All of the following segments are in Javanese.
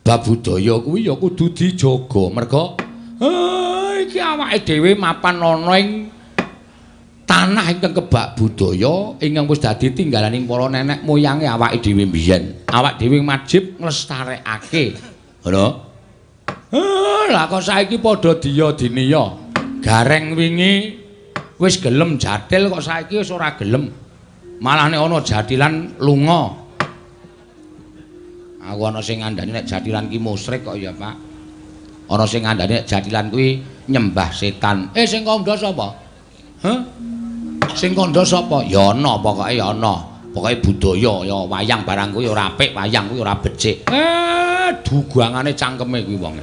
Bab budaya kuwi ya kudu dijaga. Merga iki awake dhewe mapan ana ing tanah ingkang kebak budaya ingkang wis dadi tinggalaning para nenek moyange awake dhewe mbiyen. Awak dhewe wajib nglestarekake. Ngono. Lah kok saiki padha diya diniya. Gareng wingi wis gelem jathil kok saiki wis ora gelem. Malah nek ana jathilan lunga. Aku ana sing ngandani nek jathilan ki musyrik kok ya, Pak. Ana sing ngandani nek jathilan kuwi nyembah setan. Sing kandha sapa? Hah? Sing kandha sapa? Ya ana, pokoke ya ana. Pokoke budaya ya wayang barang kuwi ora apik, wayang kuwi ora becik. Dugangane cangkeme kuwi wong.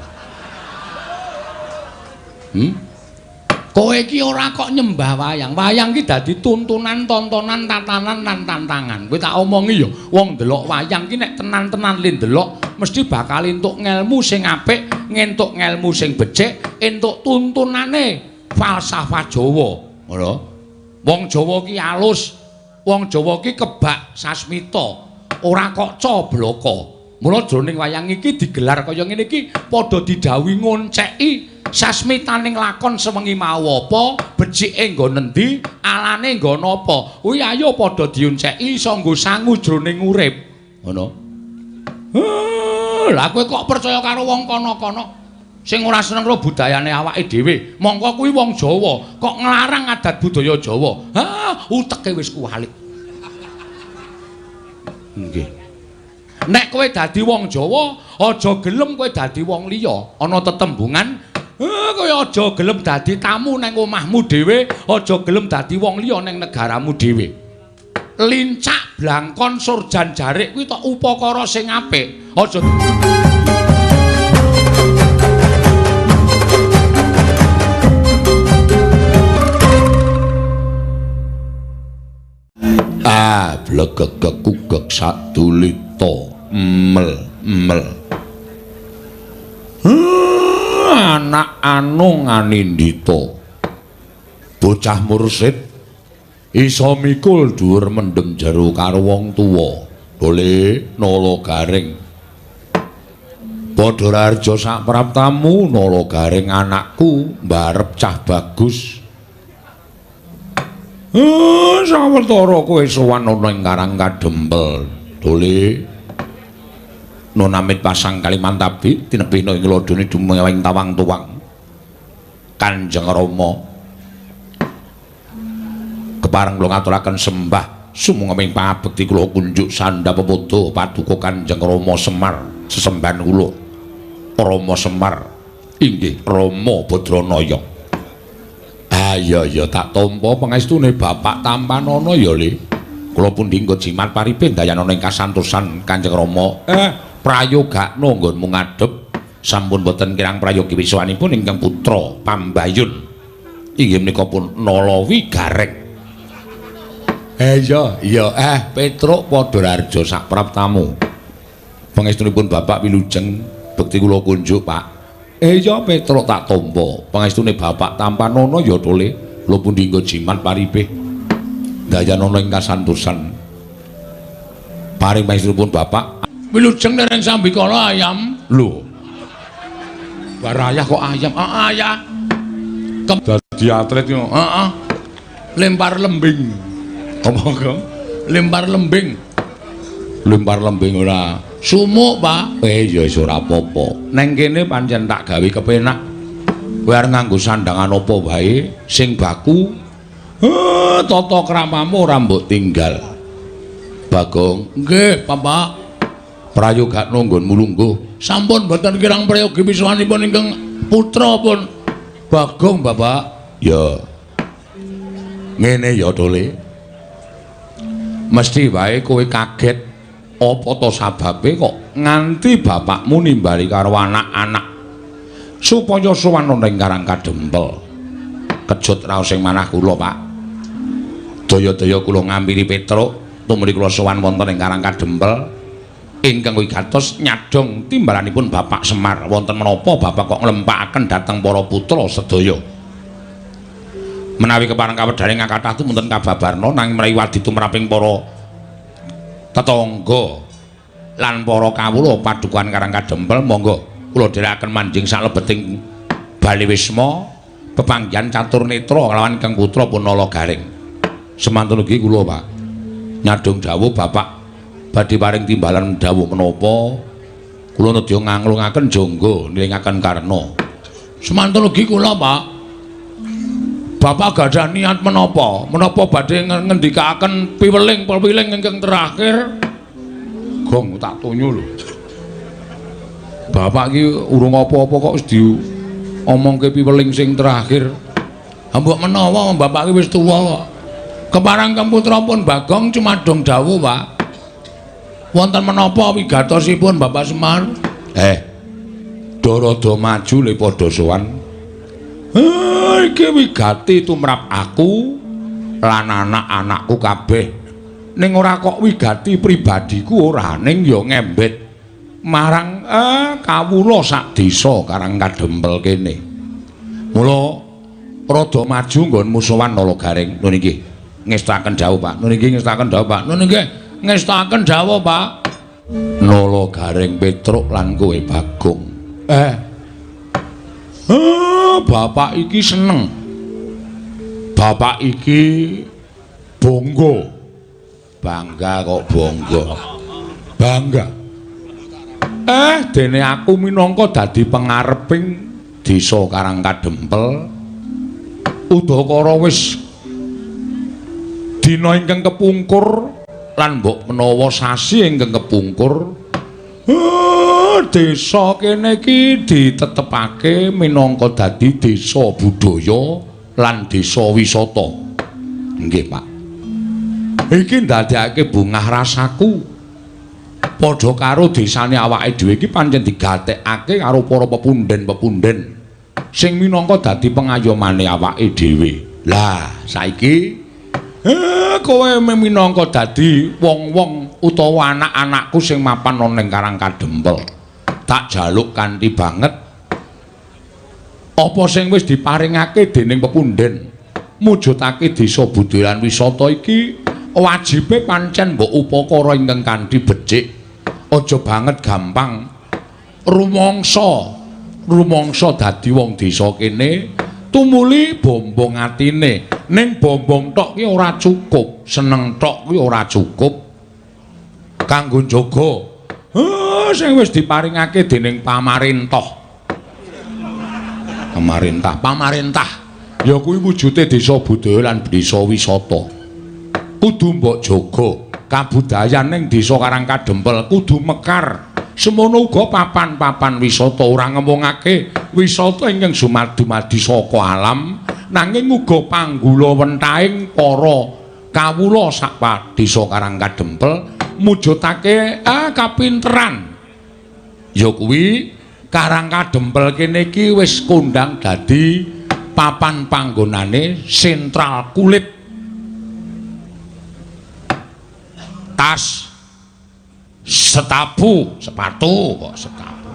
Kowe iki ora kok nyembah wayang. Wayang ki dadi tuntunan, tontonan, tatanan lan tantangan. Kowe tak omongi ya, wong ndelok wayang ki nek tenan-tenan le ndelok mesti bakal entuk ngelmu sing apik, ngentuk ngelmu sing becik, entuk tuntunane falsafah Jawa. Ngono. Wong Jawa ki alus, wong Jawa ki kebak sasmita, ora kok cobloko. Mula jroning wayang iki digelar kaya ngene iki padha didhawuhi ngonceki sasmitaning lakon sewengi mau apa, becike nggon endi, alane nggon apa. Kuwi ayo padha dionceki iso nggo sangu jroning urip. Ngono. Lah kowe kok percaya karo wong kono-kono sing ora seneng karo budayane awake dhewe. Mongko kuwi wong Jawa kok nglarang adat budaya Jawa. Ha, uteke wis kuwalik. Nggih. Nek kowe dadi wong Jawa, aja gelem kowe dadi wong liya. Ana tetembungan, kowe aja gelem dadi tamu nang omahmu dhewe, aja gelem dadi wong liya nang negaramu dhewe. Lincak blangkon surjan jarik kuwi tok upakara sing apik. Aja blegegekugek sadulita mel mel. Anak anung anindita bocah mursid iso mikul dhuwur mendem jero karo wong tuwa. Dole nala garing padha raharja sak praptamu nala garing anakku mbarep cah bagus. Sawetara kowe sowan ana ing Karang Kadempel. Dole nonamit pasang Kalimantabi tinebihna ing lodone dumewing tawang tuwang. Kanjeng Rama kepareng kula ngaturaken sembah sumangga pangabekti kula kunjuk sandha pepodo paduka Kanjeng Rama Semar sesembahan kula. Rama Semar inggih Rama Badranaya. Ah iya iya tak tampa pangestune bapak tampanana ya Le. Kula pundi nggo jimat paripe ndayanana ing kasantosan Kanjeng Rama. Prayogakno nggonmu ngadhep sampun boten kirang prayogi wiswanipun ingkang putra Pambayun. Inggih menika pun Nalawi Gareng. Iya iya Petruk padha raharja sak praptamu. Pangestunipun bapak wilujeng bekti kula kunjuk Pak. Iya Petruk tak tampa pangestune bapak tampanana ya Tole. Kula pundi nggo jimat paripe ndayanana ing kasantosan. Paring pangestunipun bapak wilujeng dereng sambikala ayam. Lho. Barayah kok ayam. Ayah. Dadi atlet yo. Heeh. Lempar lembing. Apa kok? Lempar lembing. Lempar lembing ora. Sumuk, Pak. Ya wis ora apa-apa. Neng kene pancen tak gawe kepenak. Kowe arep nganggo sandangan apa wae sing baku. Tata kramamu ora mbok tinggal. Bagong. Nggih, Bapak. Prayogakno nggonmu lungguh. Sampun mboten kirang prayogi wiswanipun ingkang putra pun Bagong, Bapak. Ya. Ngene ya, Tole. Mesti wae kowe kaget apa to sababe kok nganti bapakmu nimbali karo anak-anak supaya sowan ana ing Karang Kadempel. Kejut raos ing manah kula, Pak. Daya-daya kula ngampiri Petruk tumrih kula sowan wonten ing Karang Kadempel ingkang wigatos nyadhong timbalanipun Bapak Semar. Wonten menapa bapak kok nglempakaken dhateng para putra sedaya? Menawi kepareng kawedhane ngakathah tumunten kababarna nanging menawi wadi tumraping para tetangga lan para kawula padukuhan Karang Kadempel monggo kula dherekaken manjing salebeting Bali Wisma pepanggihan catur netra kalawan Kang Putra Punala Garing. Semantun ugi kula, Pak. Nyadong dawuh Bapak badhe paring timbalan dawuh menapa kula nedya nganglungaken jangga nilingaken karna. Semantun ugi kula, Pak. Bapak gadah niat menapa? Menapa badhe ngendikaaken piweling-piweling ingkang terakhir? Gong tak tonyo lho. Bapak iki urung apa-apa kok wis diomongke piweling sing terakhir. Ha mbok menawa bapak iki wis tuwa kok. Keparang Kang Putra pun Bagong cumadong dawuh, Pak. Wonten menapa wigatosipun Bapak Semar? Darada maju le padha sowan. Iki wigati tumrap aku lan anak-anakku kabeh. Ning ora kok wigati pribadiku ora, ning ya ngembet marang kawula sak desa Karang Kadempel kene. Mula rada maju nggonmu sowan Nala Garing. Lho niki ngestaken dawuh, Pak. Lho niki ngestaken dawuh, Pak. Lho niki ngestaken dawuh, Pak. Nala Garing Petruk lan kowe Bagong. Bapak iki seneng. Bapak iki bangga. Bangga kok bangga. Bangga. Dene aku minangka dadi pengareping desa Karang Kadempel. Udakara wis dina ingkang kepungkur lan mbok menawa sasi ingkang kepungkur, desa kene iki ditetepake minangka dadi desa budaya lan desa wisata. Nggih, Pak. Iki ndadekake bungah rasaku. Padha karo desane awake dhewe iki pancen digatekake karo para pepunden-pepunden sing minangka dadi pengayomane awake dhewe. Lah, saiki kowe minangka dadi wong-wong utawa anak-anakku sing mapan ana ning Karang Kadempel. Tak jaluk kanthi banget apa sing wis diparingake dening pepunden mujudake desa budaya lan wisata iki wajibe pancen mbok upakara ingkang kanthi becik. Aja banget gampang rumangsa rumangsa dadi wong desa kene tumuli bombong atine. Ning bombong tok ki ora cukup, seneng tok ki ora cukup kanggo njaga sing wis diparingake dening pamarentah. Pamarentah, pamarentah ya kuwi wujude desa budaya lan desa wisata. Kudu mbok jaga kabudayan ning desa Karang Kadempel kudu mekar. Semono uga papan-papan wisata ora ngemungake wisata ingkang sumadu-madi saka alam, nanging uga panggula wentahing para kawula sak desa Karang Kadempel mujudake kapinteran. Ya kuwi Karang Kadempel kene iki wis kondang dadi papan panggonane sentral kulit, tas, setapu, sepatu kok setapu.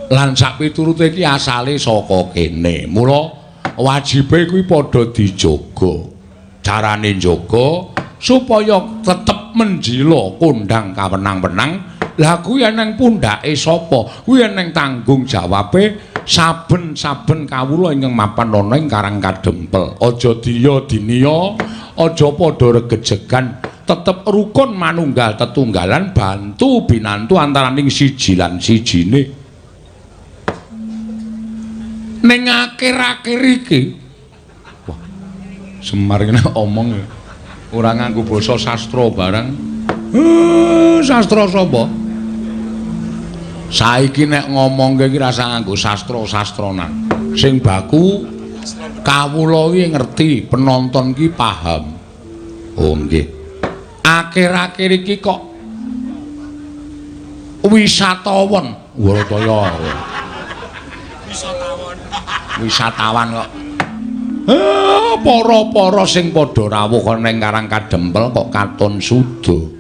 Lan sak piturute iki asale saka kene. Mula wajibe kuwi padha dijaga. Carane njaga supaya tetep menjila kondang kawenang-wenang. Lah kuwi eneng pundhake sapa? Kuwi eneng tanggung jawabe saben-saben kawula ingkang mapan ana ing Karang Kadempel. Aja diya diniya, aja padha regejegan, tetep rukun manunggal tetunggalan bantu binantu antaraning siji lan sijine. Ning akhir-akhir iki, wah, Semar iki nek omong ora nganggo basa sastra barang. Sastra sapa? Saiki nek ngomongke iki rasa nganggo sastra-sastranan. Sing baku kawula iki ngerti, penonton ki paham. Oh nggih. Akhir-akhir iki kok wisatawan, Warataya. Wisatawan. Wisatawan kok. Para-para sing padha rawuh ana ing Karang Kadempel kok katon suda.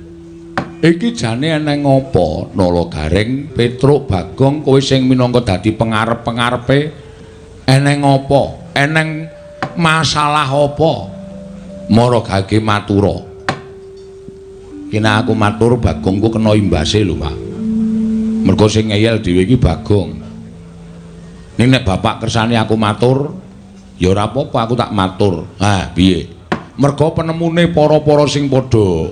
Iki jane eneng apa? Nala Garing, Petruk, Bagong, kowe sing minangka dadi pengarep-pengarepe eneng apa? Eneng masalah apa? Mara gage matura. Kena aku matur Bagong ku kena imbase lho, Pak. Mergo sing ngeyel dhewe iki Bagong. Ning nek bapak kersane aku matur, ya ora apa-apa aku tak matur. Ah, piye? Mergo penemune para-para sing padha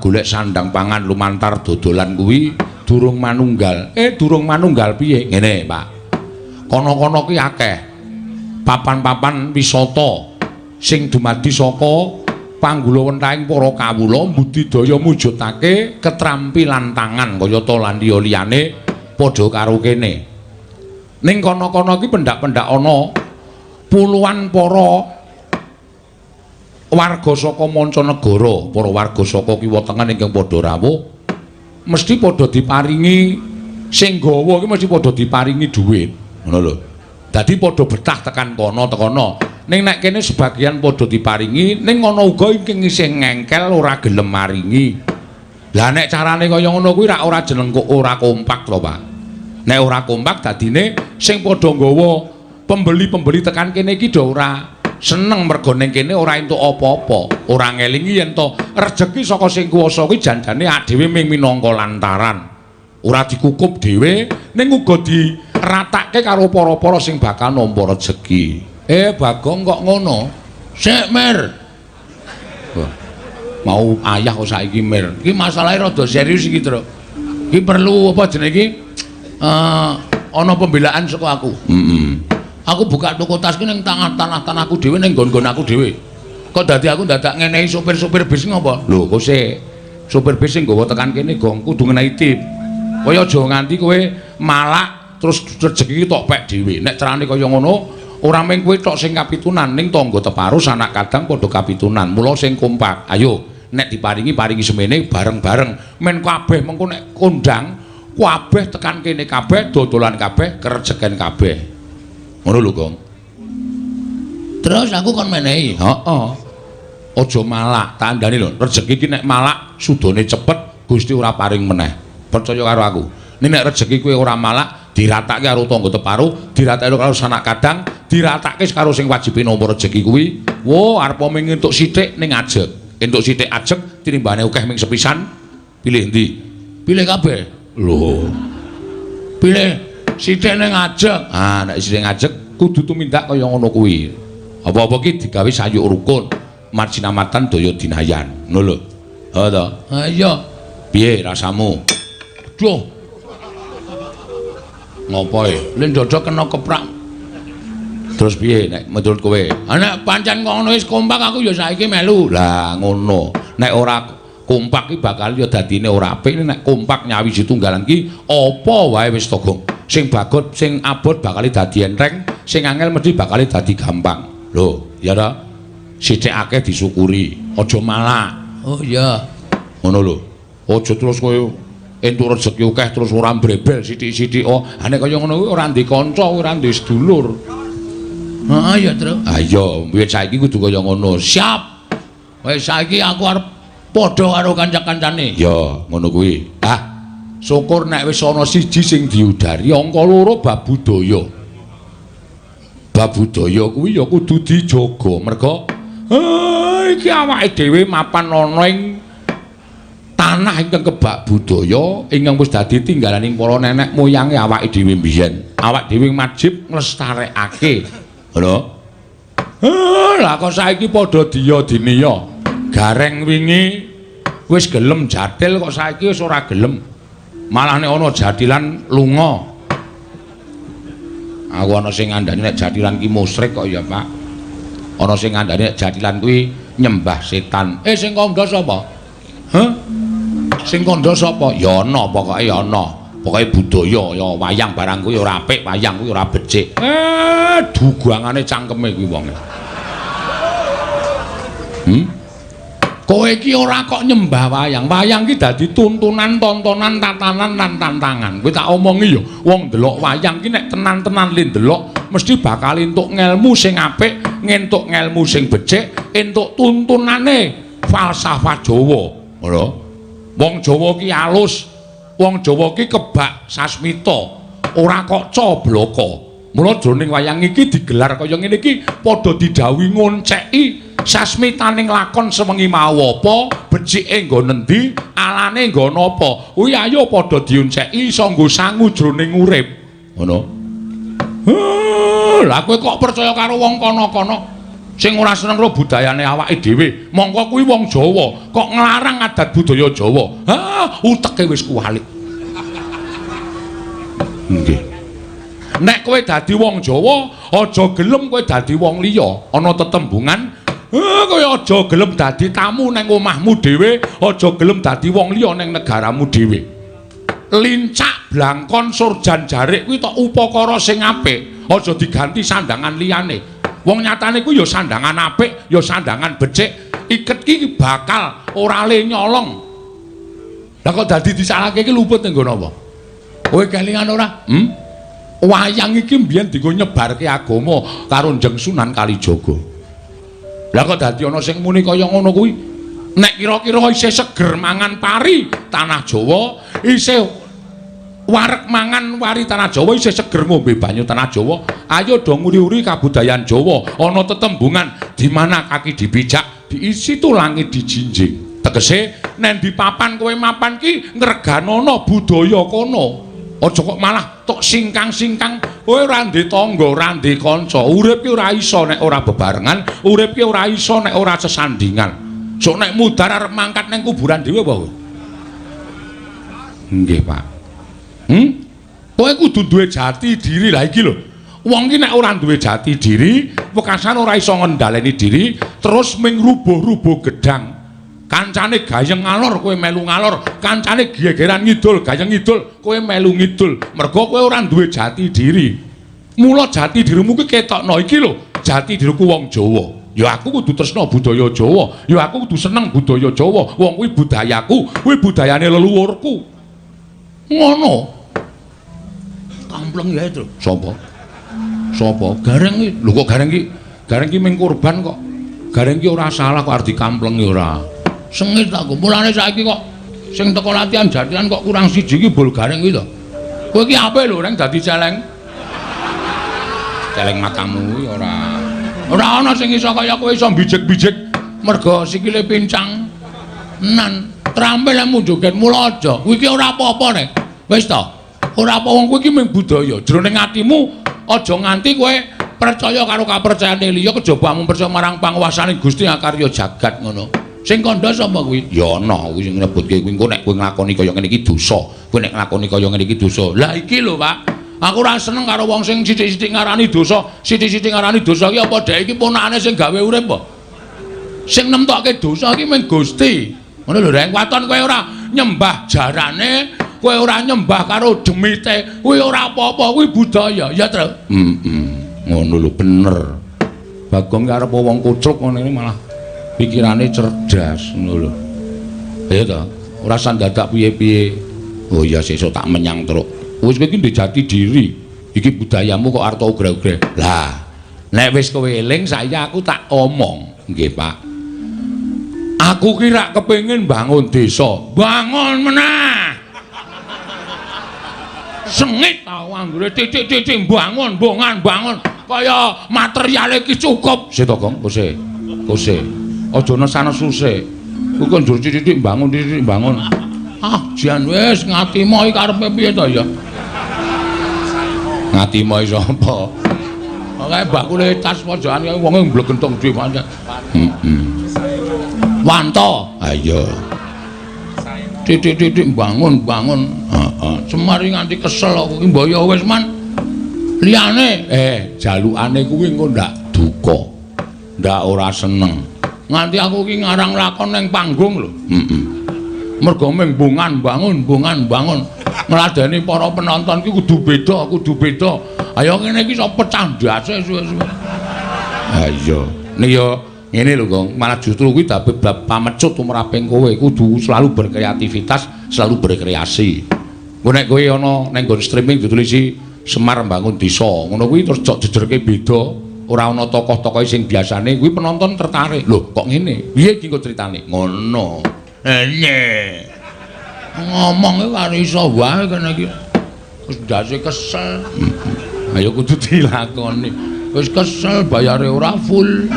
golek sandang pangan lumantar dodolan kuwi durung manunggal. Durung manunggal piye? Ngene, Pak. Kono-kono ki akeh papan-papan wisata sing dumadi saka panggulawentahing para kawula mbudidaya mujudake ketrampilan tangan kayata lan liya-liyane padha karo kene. Ning kono-kono ki pendak-pendak ana puluhan para warga saka mancanegara, para warga saka kiwa tengen ingkang padha rawuh mesti padha diparingi sing gawa ki mesti padha diparingi dhuwit. Ngono lho. Dadi padha betah tekan kono tekono. Ning nek kene sebagian padha diparingi, ning ana uga ingkang isih ngengkel ora gelem maringi. Lah nek carane kaya ngono kuwi rak ora jeneng kok ora kompak to, Pak. Nek ora kompak dadine sing padha nggawa pembeli-pembeli tekan kene iki do ora seneng mergo ning kene ora entuk apa-apa, ora ngelingi yen to rejeki saka sing kuwasa kuwi janjane dhewe ming minangka lantaran. Ora dikukup dhewe ning uga diratake karo para-para sing bakal nampa rejeki. Bagong kok ngono? Sik, Mir. Wah, mau ayah kok saiki Mir. Iki masalahe rada serius iki, Truk. Iki perlu apa jenenge iki? Ana pembelaan saka aku. Heeh. Aku buka toko tas ki ning tanah-tanahku dhewe ning nggon-nggon aku dhewe. Kok dadi aku dadak ngenehi sopir-sopir bis ngopo? Lho, kok sik sopir bis sing nggawa tekan kene gong kudu ngenehi tip. Kaya aja nganti kowe malak terus rejeki tok pek dhewe. Nek carane kaya ngono, ora mung kowe tok sing kapitunan, ning tangga teparo sanak kadang padha kapitunan. Mula sing kompak. Ayo, nek diparingi paringi semene bareng-bareng. Men kabeh mengko nek kondang, kabeh tekan kene kabeh, dodolan kabeh, kerejeken kabeh. Ngono lho, Gong. Terus aku kon menehi. Heeh. Aja malak, tak kandhani lho. Rejeki iki nek malak sudane cepet, Gusti ora paring meneh. Percaya karo aku. Ning nek rejeki kowe ora malak, diratake karo tangga teparo, diratake karo sanak kadang, diratake karo sing wajib nampa rejeki kuwi. Wo, arep mung entuk sithik ning ajeg. Entuk sithik ajeg tinimbane akeh ming sepisan. Pilih endi? Pilih kabeh. Lho. Pilih sithik ning ajeg. Ah, nek sithik ajeg kudu tumindak kaya ngono kuwi. Apa-apa ki digawe sayuk rukun, marjinamatan daya dinayan. Ngono lho. Ha to? Ha iya. Piye rasamu? Duh. Ngopo e? Lin dodok kena keprak. Terus piye nek menurut kowe? Ha nek pancen ngono wis kompak aku ya saiki melu. Lah ngono. Nek ora kompak ki bakal ya dadine ora apik. Nek kompak nyawiji tunggalan ki apa wae wis to, Gong. Sing bagot, sing abot bakal dadi enteng, sing angel mesti bakal dadi gampang. Lho, ya ta? Sithik akeh disyukuri, aja malak. Oh iya. Ngono lho. Aja terus kowe entuk rejeki akeh terus ora mbrebel sithik-sithik. Oh, ha nek kaya ngono kuwi ora ndek kanca, ora ndek sedulur. Heeh ya, Truk. Ha iya, wiwit saiki kudu kaya ngono. Siap. Wis saiki aku arep padha karo kanca-kancane. Ya, ngono kuwi. Ah, syukur nek wis ana siji sing diudari, angka loro bab budaya. Bab budaya kuwi ya kudu dijaga merga iki awake dhewe mapan ana ing tanah ingkang kebak budaya ingkang wis dadi tinggalaning para nenek moyange awake dhewe mbiyen. Awak dhewe wajib nglestarekake. Lho. Lah kok saiki padha diya diniya. Gareng wingi wis gelem jathil kok saiki wis ora gelem. Malah nek ana jathilan lunga. Aku ana sing ngandani nek jathilan ki musyrik kok ya, Pak. Ana sing ngandani nek jathilan kuwi nyembah setan. Sing kandha sapa? Hah? Sing kandha sapa? Ya ana, pokoke ya ana. Pokoke budaya ya wayang barang kuwi ora apik, wayang kuwi ora becik. Dugangane cangkeme kuwi wonge. Kowe iki ora kok nyembah wayang. Wayang ki dadi tuntunan, tontonan, tatanan lan tantangan. Kowe tak omongi ya, wong ndelok wayang ki nek tenan-tenan le ndelok mesti bakal entuk ngelmu sing apik, ngentuk ngelmu sing becik, entuk tuntunane falsafah Jawa. Ngono. Wong Jawa ki alus. Wong Jawa ki kebak sasmita, ora kok cobloko. Mula jroning wayang iki digelar kaya ngene iki padha didhawuhi ngonceki Sasmitaning lakon sewengi mau apa, becike nggon endi, alane nggon apa. Kuwi ayo padha dionceki iso nggo sangu jroning urip. Ngono. Lah kowe kok percaya karo wong kono-kono sing ora seneng karo budayane awake dhewe. Mongko kuwi wong Jawa, kok nglarang adat budaya Jawa. Ha, uteke wis kuwalik. Nggih. Nek kowe dadi wong Jawa, aja gelem kowe dadi wong liya. Ana tetembungan, kowe aja gelem dadi tamu nang omahmu dhewe, aja gelem dadi wong liya nang negaramu dhewe. Lincak blangkon surjan jarik kuwi tok upakara sing apik, aja diganti sandangan liyane. Wong nyatane kuwi ya sandangan apik, ya sandangan becik. Iket ki bakal ora le nyolong. Lah kok dadi disalahke iki luput ning nggon apa? Kowe kelingan ora? Wayang iki mbiyen dienggo nyebarke agama karo Njeng Sunan Kalijaga. Lah kok dadi ana sing muni kaya ngono kuwi? Nek kira-kira isih seger mangan pari tanah Jawa, isih wareg mangan wari tanah Jawa, isih seger ngombe banyu tanah Jawa, ayo do nguri-uri kabudayan Jawa. Ana tetembungan di mana kaki dipijak, di situ langit dijinjing. Tegese nek di papan kowe mapan ki ngreganana budaya kono. Aja kok malah tok singkang-singkang, kowe ora ndek tangga, ora ndek kanca. Urip ki ora iso nek ora bebarengan, urip ki ora iso nek ora sesandingan. Sok nek mudhar arep mangkat nang kuburan dhewe apa kowe? Nggih, Pak. Kowe kudu duwe jati diri lah iki lho. Wong ki nek ora duwe jati diri, wekasan ora iso ngendhaleni diri, terus ming rubuh-rubuh gedang. Kancane gayeng ngalor kowe melu ngalor, kancane gegeran ngidul, gayeng ngidul, kowe melu ngidul. Mergo kowe ora duwe jati diri. Mula jati dirimu ki ketokno iki lho, jati diriku wong Jawa. Ya aku kudu tresna budaya Jawa, ya aku kudu seneng budaya Jawa. Wong kuwi budayaku, kuwi budayane leluhurku. Ngono. Kampleng ya itu. Sapa? Sapa? Gareng iki. Lho kok Gareng iki? Gareng iki ming korban kok. Gareng iki ora salah kok arep dikamplengi ora. Sengit aku. Mulane saiki kok sing teko latihan jathilan kok kurang siji iki bol Gareng kuwi to. Kowe iki ape lho reng dadi celeng? Celeng matamu kuwi ora. Ora ana sing iso kaya kowe iso bijik-bijik mergo sikile pincang. Nan trampil lemu joget mula aja. Kuwi iki ora apa-apa nek. Wis to. Ora apa wong kuwi iki mung budaya. Jroning atimu aja nganti kowe percaya karo kapercayane liya kejaba amung percaya marang panguwasane Gusti akarya jagat ngono. Sing kandha sapa kuwi? Ya ana kuwi sing nyebutke kuwi engko nek kowe nglakoni kaya ngene iki dosa. Kowe nek nglakoni kaya ngene iki dosa. Lah iki lho, Pak. Aku ora seneng karo wong sing sithik-sithik ngarani dosa, sithik-sithik ngarani dosa iki apa dhek iki ponakane sing gawe urip apa? Sing nemtokke dosa iki mung Gusti. Ngono lho, Reng. Waton kowe ora nyembah jarane, kowe ora nyembah karo demite, kuwi ora apa-apa, kuwi budaya, ya, Tru? Heeh. Ngono lho bener. Bagong ki arep wong kucluk ngono iki malah pikirane cerdas ngono lho. Ya ta, ora usah dadak piye-piye. Oh iya sesuk tak menyang truk. Wis kowe iki ndek jati diri. Iki budayamu kok arep ugra-ugra. Lah, nek wis kowe eling saiki aku tak omong. Nggih, Pak. Aku ki rak kepengin bangun desa. Bangun meneh. Sengit tau anggere titik-titik bangun, bongan, bangun. Kaya materiale iki cukup. Sik to, Gong, kose. Kose. Aja nesan-nesu sik. Kuwi kok njur titik-titik bangun, titik bangun. Ah, jan wis ngatimo iki karepe piye to ya? Ngatimo iki sapa? Kae bakule tas pojokan kae wonge mblegentong dhewe pancen. Heeh. Wanto. Ha iya. Titik-titik bangun, bangun. Heeh. Semar nganti kesel aku ki mbok ya wis man. Liyane jalukane kuwi engko ndak duka. Ndak ora seneng. Nganti aku ki ngarang lakon ning panggung lho. Heeh. Mergo mung bongan bangun, bongan bangun. Ngladeni para penonton ki kudu beda, kudu beda. Ayo ngene iki iso pecah ndase suwe-suwe. Ha iya. Nek ya ngene lho, Gong. Malah justru kuwi dadi bab pamecut tumraping kowe kudu selalu berkreativitas, selalu berkreasi. Engko nek kowe ana ning nggon streaming ditulisi Semar Bangun Desa, ngono kuwi terus jok jejerke beda, ora ana tokoh-tokohe sing biasane kuwi penonton tertarik. Lho, kok ngene? Piye iki engko critane? Ngono. Nye. Ngomong iki karo iso wae kene iki. Wis ndase kesel. Ayo kudu dilakoni. Wis kesel bayare ora full.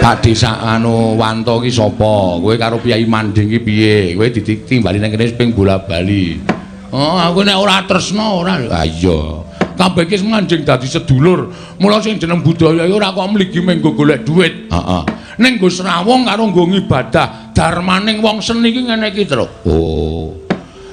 Pak Desa anu Wanto ki sapa? Kowe karo Piyai Manding ki piye? Kowe ditimbali nang kene ping bola-bali. Oh, aku nek ora tresna ora. Ha iya. Kabeh iki manjing dadi sedulur. Mula sing jeneng budaya iki ora kok mligi mung nggo golek dhuwit. Heeh. Ning nggo srawung karo nggo ngibadah. Darmaning wong seni iki ngene iki, Truk. Oh.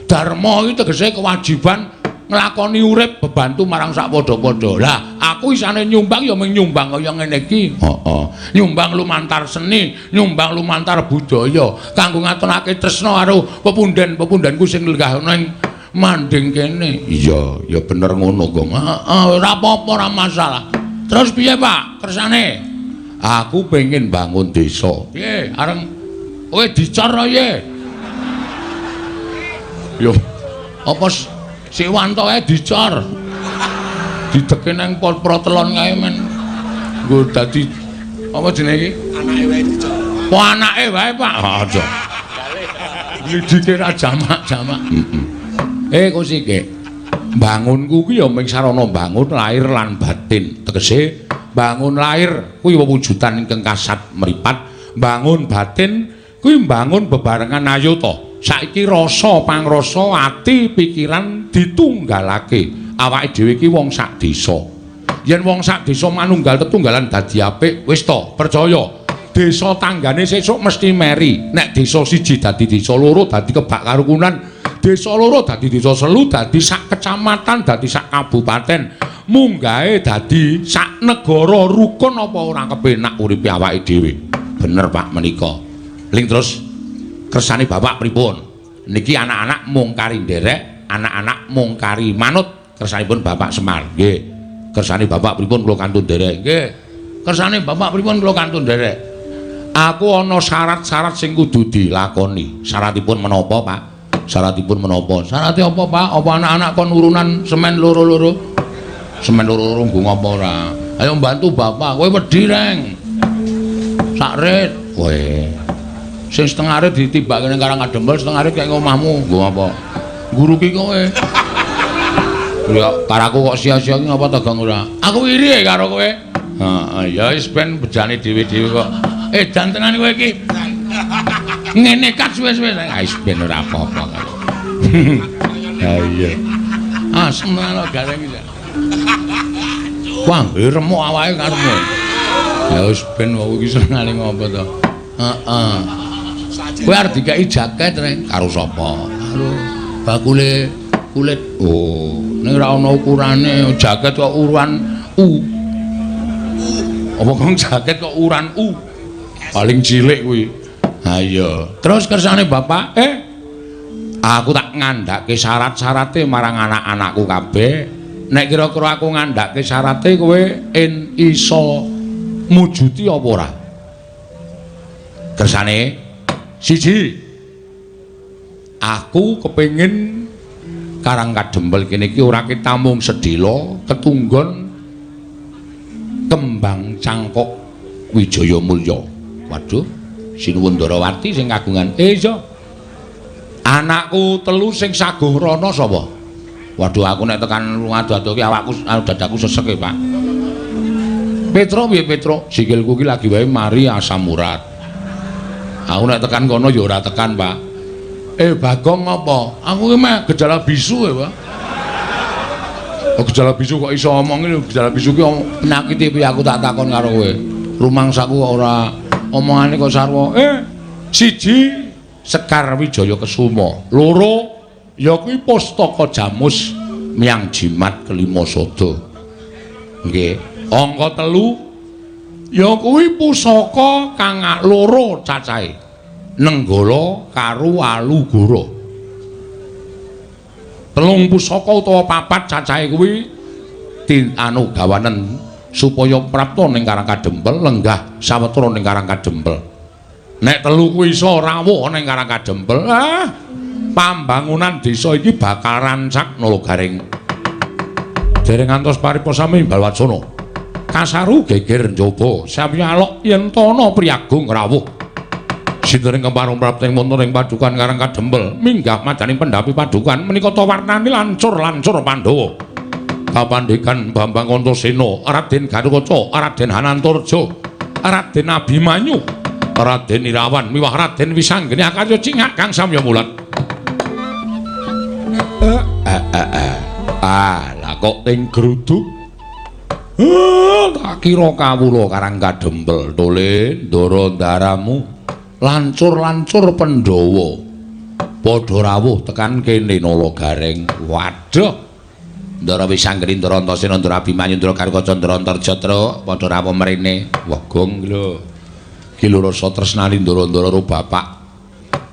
Dharma iki tegese kewajiban nglakoni urip bebantu marang sak padha-padha. Lah, aku isane nyumbang ya mung nyumbang kaya ngene iki. Heeh. Nyumbang lumantar seni, nyumbang lumantar budaya kanggo ngatonake tresna karo pepunden-pepundenku sing lenggah ning manding kene. Iya, ya bener ngono, Gong. Heeh, ora apa-apa, ora masalah. Terus piye, Pak? Kersane? Aku pengen bangun desa. Piye? Areng kowe dicor piye? Yo, apa si Wanto ae dicor? Dideke nang protelon kae men. Nggo dadi apa jenenge iki? Anake wae dicor. Oh, anake wae, Pak. Aja. Lidike ra jamak-jamak. Heeh. Kosike. Bangunku ki ya mung sarana bangun lahir lan batin. Tegese bangun lahir kuwi wewujudan ingkang kasat mripat, bangun batin kuwi bangun bebarengan ayuta. Saiki rasa pangrasa ati pikiran ditunggalake. Awake dhewe iki wong sak desa. Yen wong sak desa manunggal tetunggalan dadi apik, wis to, percaya. Desa tanggane sesuk mesti meri. Nek desa siji dadi desa loro dadi kebak karukunan, desa loro dadi desa selu dadi sak kecamatan dadi sak kabupaten, munggahe dadi sak negara rukun apa ora kepenak uripe awake dhewe. Bener Pak menika. Ling terus kersane Bapak pripun? Niki anak-anak mung kari nderek, anak-anak mung kari manut kersanipun Bapak Semar. Nggih. Kersane Bapak pripun kula kantun nderek? Nggih. Kersane Bapak pripun kula kantun nderek? Aku ana syarat-syarat sing kudu dilakoni. Syaratipun menapa, Pak? Syaratipun menapa? Syarate apa, Pak? Apa anak-anak kon urunan semen loro-loro? Semen loro-loro nggo ngapa ora? Ayo bantu Bapak. Kowe wedi, Reng. Sak rit. Kowe. Sing setengah rit ditibake ning Karang Kadempel, setengah rit kaya omahmu. Nggo apa? Nguruki kowe. Ya karaku kok sia-sia ki ngapa ta, Gong ora? Aku iri karo kowe. Heeh, ya wis ben bejane dhewe-dhewe kok. Edan tenan kowe iki. Ngene kat suwe-suwe. Ah wis ben ora apa-apa. Ha iya. Ah seneng gareng iki. Wah, remuk awake karepmu. Ya wis ben wong iki senengane ngopo to. Heeh. Kowe arep dikeki jaket reng karo sapa? Karo bakule kulit. Oh, ning ora ana ukurane jaket kok ukuran U. Apa kok jaket kok ukuran U? Paling cilik kuwi. Ha iya. Terus kersane Bapak, aku tak ngandhake syarat-syarate marang anak-anakku kabeh. Nek kira-kira aku ngandhake syarate kowe en iso mujuti apa ora? Kersane siji, aku kepengin Karang Kadempel kene iki ora ketamung sedhela ketunggon kembang cangkok Wijaya Mulya. Waduh, Sinuwun Ndarawati sing kagungan. Iya. Anakku telu sing saguh rono sapa? Waduh, aku nek tekan ado-ado ki awakku dadaku sesek e, Pak. Petro piye Petro? Sikilku ki lagi wae mari asam urat. Aku nek tekan kono ya ora tekan, Pak. Bagong apa? Aku ki meh gejala bisu ya, Pak. Oh, gejala bisu kok iso omong iki, gejala bisu ki penyakite piye aku tak takon karo kowe. Rumangsaku kok ora omongane kok sarwa. Siji Sekar Wijaya Kesuma, loro ya kuwi Pustaka Jamus Miang Jimat Kelima Sada. Nggih. Angka telu ya kuwi pusaka kang loro cacahe. Nenggala karo Alugoro. Telung pusaka utawa papat cacahe kuwi anu gawanen supaya prapta ning Karang Kadempel lenggah sawetara ning Karang Kadempel. Nek telu kuwi iso rawuh ning Karang Kadempel, pambangunan desa iki bakal rancak nala garing. Dereng ngantos paripa sami balwacana. Kasaru geger njaba sami alok yen tana priyagung rawuh. Sinten ingkang parung prapta ing wonten ing padukan Karang Kadempel minggah madaning pendhapi padukan menika ta warnane lancur-lancur Pandhawa. Kapandekan Bambang Antasena, Raden Garukaca, Raden Hanantarja, Raden Abimanyu, Raden Irawan miwah Raden Wisanggeni akarya cingak kang samya mulat. Ah, lah kok ting gruduk. Tak kira kawula Karang Kadempel tole ndara ndaramu lancur-lancur Pandhawa padha rawuh tekan kene Nala Gareng. Waduh. Ndara Wisanggeni, Ndara Antasena, Ndara Abimanyu, Ndara Garukaca, Ndara Antarja truk padha rawuh mrene. Wah, gong lho. Ki lho rasa tresnani ndara-ndara karo bapak.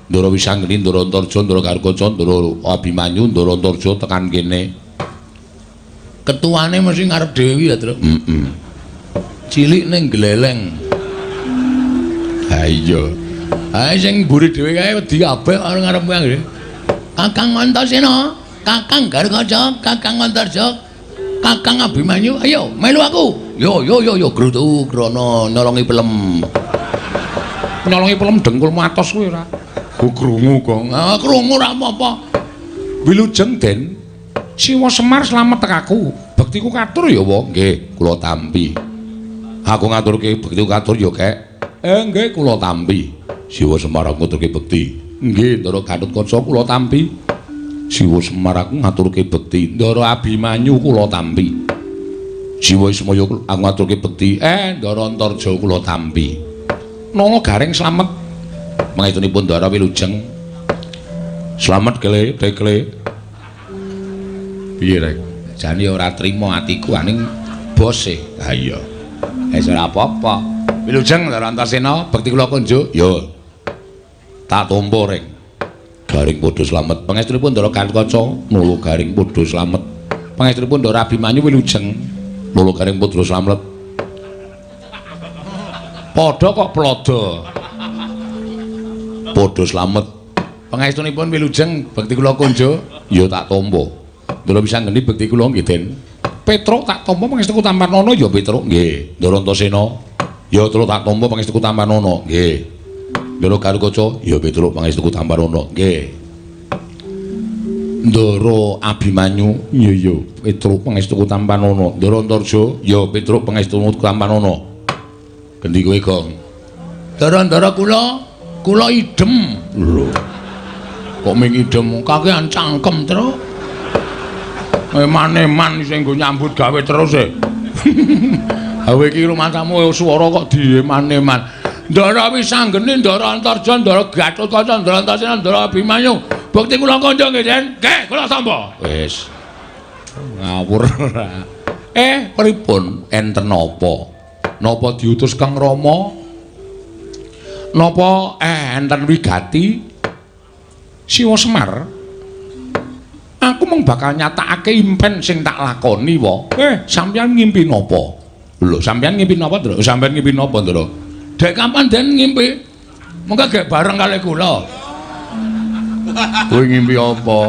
Ndara Wisanggeni, Ndara Antarja, Ndara Garukaca, Ndara Abimanyu, Ndara Antarja tekan kene. Ketuane mesti ngarep dhewe ya, Truk. Heeh. Cilik ning gleleng. Ha iya. Ha sing mburi dhewe kae wedi kabeh karo ngarep kuwi. Kakang Antasena, Kakang Garukaca, Kakang Antarja, Kakang Abimanyu, ayo melu aku. Yo yo yo yo grutu krana nyolongi pelem. Nyolongi pelem dengkulmu atos kuwi ora. Ku krungu kok. Ah krungu ora apa-apa. Wilujeng Den. Siwa Semar slamet tekaku. Bektiku katur ya, wa. Nggih, kula tampi. Aku ngaturke bektiku katur ya, Kek. Nggih, kula tampi. Siwa Semar aku ngaturke bekti. Nggih, Ndara Gatotkaca kula tampi. Siwa Semar aku ngaturke bekti. Ndara Abimanyu kula tampi. Siwa Ismaya aku ngaturke bekti. Ndara Antarja kula tampi. Nala Gareng slamet. Mangestunipun Ndara wilujeng. Slamet kele, tekle. Piye rek? Jane ora trima atiku aning bose. Ha iya. Wis ora apa-apa. Wilujeng Ndara Antasena, bekti kula kunjuk. Yo. Tak tampa reng. Garing padha slamet. Pangestunipun Ndara Gatotkaca, Nala Garing padha slamet. Pangestunipun Ndara Abimanyu wilujeng. Nala Garing padha slamet. Padha kok plodo. Padha slamet. Pangestunipun wilujeng, bekti kula kunjuk. Ya tak tampa. Ndara Wisanggeni bekti kula nggih, Den. Petruk tak tampa pangestuku tampanana ya, Petruk. Nggih. Ndara Antasena. Ya Truk tak tampa pangestuku tampanana. Nggih. Ndara Garukaca, ya Petruk pangestuku tampanana. Nggih. Ndara Abimanyu, iya ya Petruk pangestuku tampanana. Ndara Antarja, ya Petruk pangestuku tampanana. Gendi kowe, Gong? Ndara-ndara kula, kula idem. Lho. Kok ming idem kakean cangkem, Truk. Eman-eman sing nggo nyambut gawe terus e. Hawe iki rumangsamu swara kok dieman-eman. Ndara Wisanggeni, Ndara Antarja, Ndara Gatotkaca, Ndara Antasena, Ndara Abimanyu. Bekti kula kanca nggih, Den. Nggih, kula tampa. Wis. Ngawur ora. Pripun? Enten napa? Napa diutus Kang Rama? Napa enten wigati? Siwa Semar. Aku mung bakal nyatakake impen sing tak lakoni wa. Sampeyan ngimpi napa? Lho, sampeyan ngimpi napa, Ndra? Sampeyan ngimpi napa, Ndra? Dek kapan Den ngimpi? Mengko gek bareng kali kula. Kowe ngimpi apa?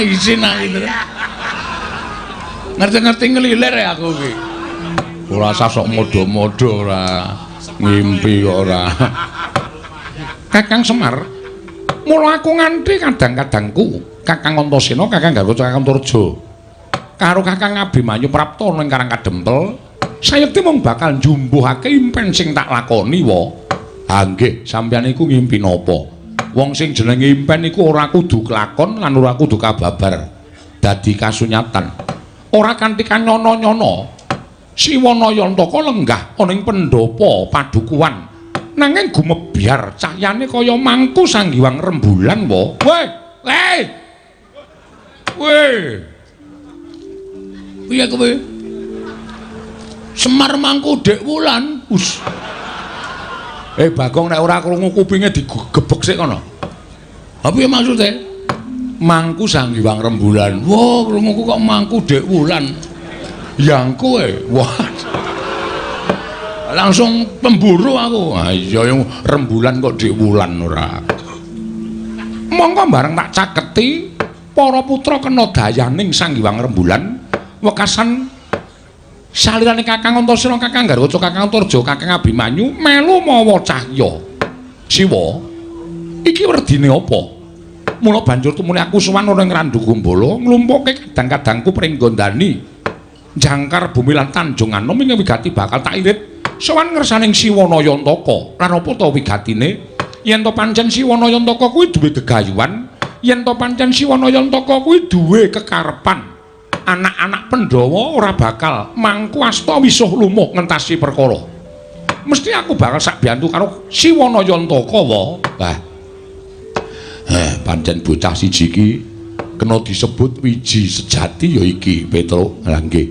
Isin aku, Ndra. Ngerti-ngerti ngelilir ya aku iki. Ora usah sok modho-modho ora. Ngimpi kok ora. Kakang Semar, mula aku nganti kadang-kadangku Kakang Antasena, Kakang Garukaca, Kakang Antarja karo Kakang Abimanyu prapta ning Karang Kadempel, sayekti mung bakal njumbuhake impen sing tak lakoni wa. Ha nggih, sampeyan iku ngimpi napa? Wong sing jenenge impen iku ora kudu kelakon lan ora kudu kababar dadi kasunyatan. Ora kanthi kanyono-nyono. Siwa Nayantaka lenggah ana ing pendhapa padukuhan. Nanging gumebyar cahyane kaya mangku sanggiwang rembulan wa. Weh, weh. Weh. Piye kowe? Semar mangku Dek Wulan. Us. Bagong nek ora krungu kupinge digebek sik kono. Ha piye maksude? Mangku sanggiwang rembulan. Wah, krunguku kok mangku Dek Wulan. Yangku e. Wah. Langsung pemburu aku. Ha iya rembulan kok Dek Wulan ora. Mongko bareng tak caketi para putra kena dayaning Sang Hyang Rembulan wekasan salirane Kakang Antasena, Kakang Garukaca, Kakang Antarja, Kakang Abimanyu melu mawa cahya. Siwa, iki werdine apa? Mula banjur tumune aku sowan ana ing Randu Gumbala nglumpukke kadang-kadangku pringgondani jangkar bumi lan Tanjung Anom ing wigati bakal tak irit sowan ngersaning Siwana Yantaka. Lan apa ta wigatine? Yen to pancen Siwana Yantaka kuwi duwe gegayuhan, yen to pancen Siwana Yantaka kuwi duwe kekarepan, anak-anak Pandhawa ora bakal mangku asta wisuh lumuh ngentasi perkara. Mesti aku bakal sak biyantu karo Siwana Yantaka wa. Lah pancen bocah siji iki kena disebut wiji sejati ya iki, Petruk. Lah nggih.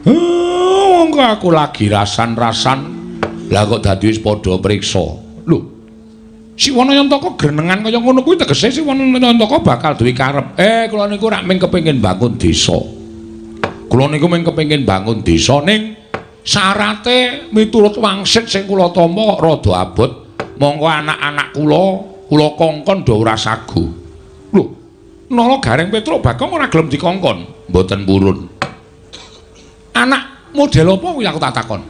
Wong aku lagi rasan-rasan. Lah kok dadi wis padha priksa. Lho. Siwana Yantaka grenengan kaya ngono kuwi tegese Siwana Yantaka bakal duwe karep. Kula niku rak mung kepengin bangun desa. Kula niku mung kepengin bangun desa ning syarate miturut wangsit sing kula tampa kok rada abot. Monggo anak-anak kula kula kongkon do ora sagu. Lho, nala Gareng Petruk Bagong ora gelem dikongkon. Mboten purun. Anak model apa kuwi aku tak takon.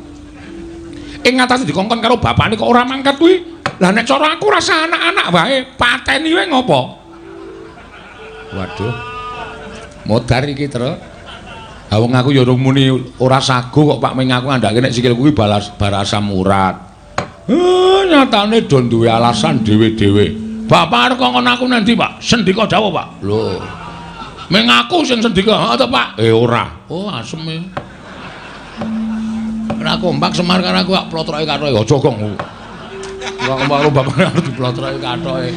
Ing ngatasi dikongkon karo bapakne kok ora mangkat kuwi. Lah nek cara aku rasa anak-anak wae pateni wae ngopo? Waduh. Modar iki, Truk. Ha wong aku ya urung muni ora sagu kok Pak, ming aku ngandhake nek sikilku kuwi balas barasam urat. Nyatane do duwe alasan dhewe-dhewe. Bapak arep kongkon aku nang ndi, Pak? Sendika dawuh, Pak. Lho. Ming aku sing sendika, ha to, Pak? Ora. Oh, asem e. Ora kompak Semar karo aku kok plotroke kathoke. Aja, Gong. Ora kompak karo bapak arep diplotroke kathoke.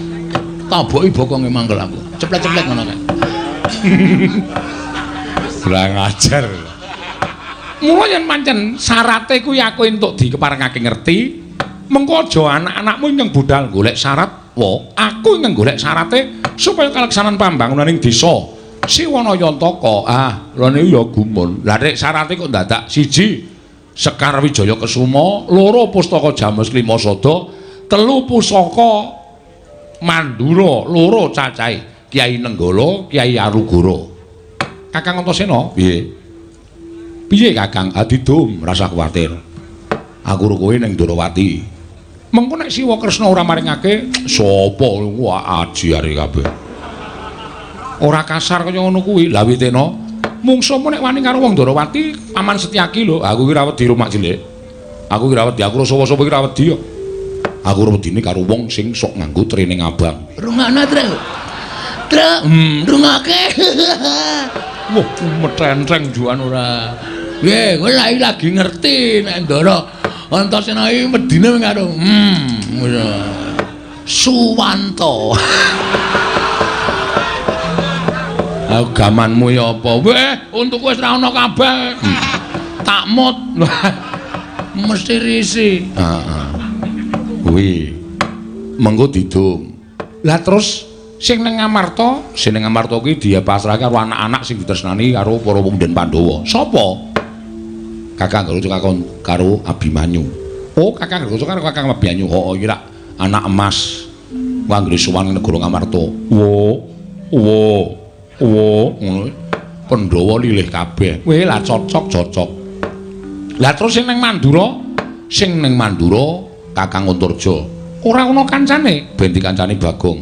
Taboki bokonge mangkel aku. Ceplet-ceplet ngono kae. Kurang ajar. Mula yen pancen syarate kuwi aku entuk dikeparengake ngerti, mengko aja anak-anakmu ingkang budal golek syarat, wa aku ingkang golek syarate supaya kaleksanan pambangunan ing desa Siwana Yantaka. Ah, lha niku ya gumun. Lah nek syarate kok dadak siji Sekar Wijaya Kesuma, loro Pustaka Jamus Klima Sada, telu Pusaka Mandura, loro cacahe Kyai Nenggala, Kyai Arugara. Kakang Antasena, piye? Piye Kakang? Adidum, rasa kuwatir. Aku ro kowe ning Ndorowati. Mengko nek Siwa Kresna ora maringake, sapa wah ajiare kabeh. Ora kasar kaya ngono kuwi. Lah witena, mungsuhmu nek wani karo wong Ndorowati, Paman Setyaki lho. Aku ki ora wedi rumak cilik. Aku ki ora wedi, aku sapa-sapa ki ora wedi kok. Aku ora wedine karo wong sing sok nganggo training abang. Rungokno, Truk. Truk, rungokake. Wah, metenteng juan ora. Nggih, kowe lagi ngerti nek Ndara Antasena iki medine karo Suwanto. Aku gamanmu ya apa? Weh, untukku wis ra ono kabeh. Tak mut. Mesti risi. Heeh. Kuwi mengko didum. Lah terus sing ning Ngamarta, sing ning Ngamarta kuwi dipasrahke karo anak-anak sing ditresnani karo para wong Den Pandhawa. Sapa? Kakang Garuda karo Abimanyu. Oh, Kakang Garuda karo Kakang Abimanyu. Heeh, iki rak anak emas. Wong anggere sowan negara Ngamarta. Wo, wo, wo, ngono. Pandhawa lilih kabeh. Weh, lah cocok, cocok. Lah terus sing ning Mandura, sing ning Mandura Kakang Antarja. Ora ana kancane, ben dikancani Bagong.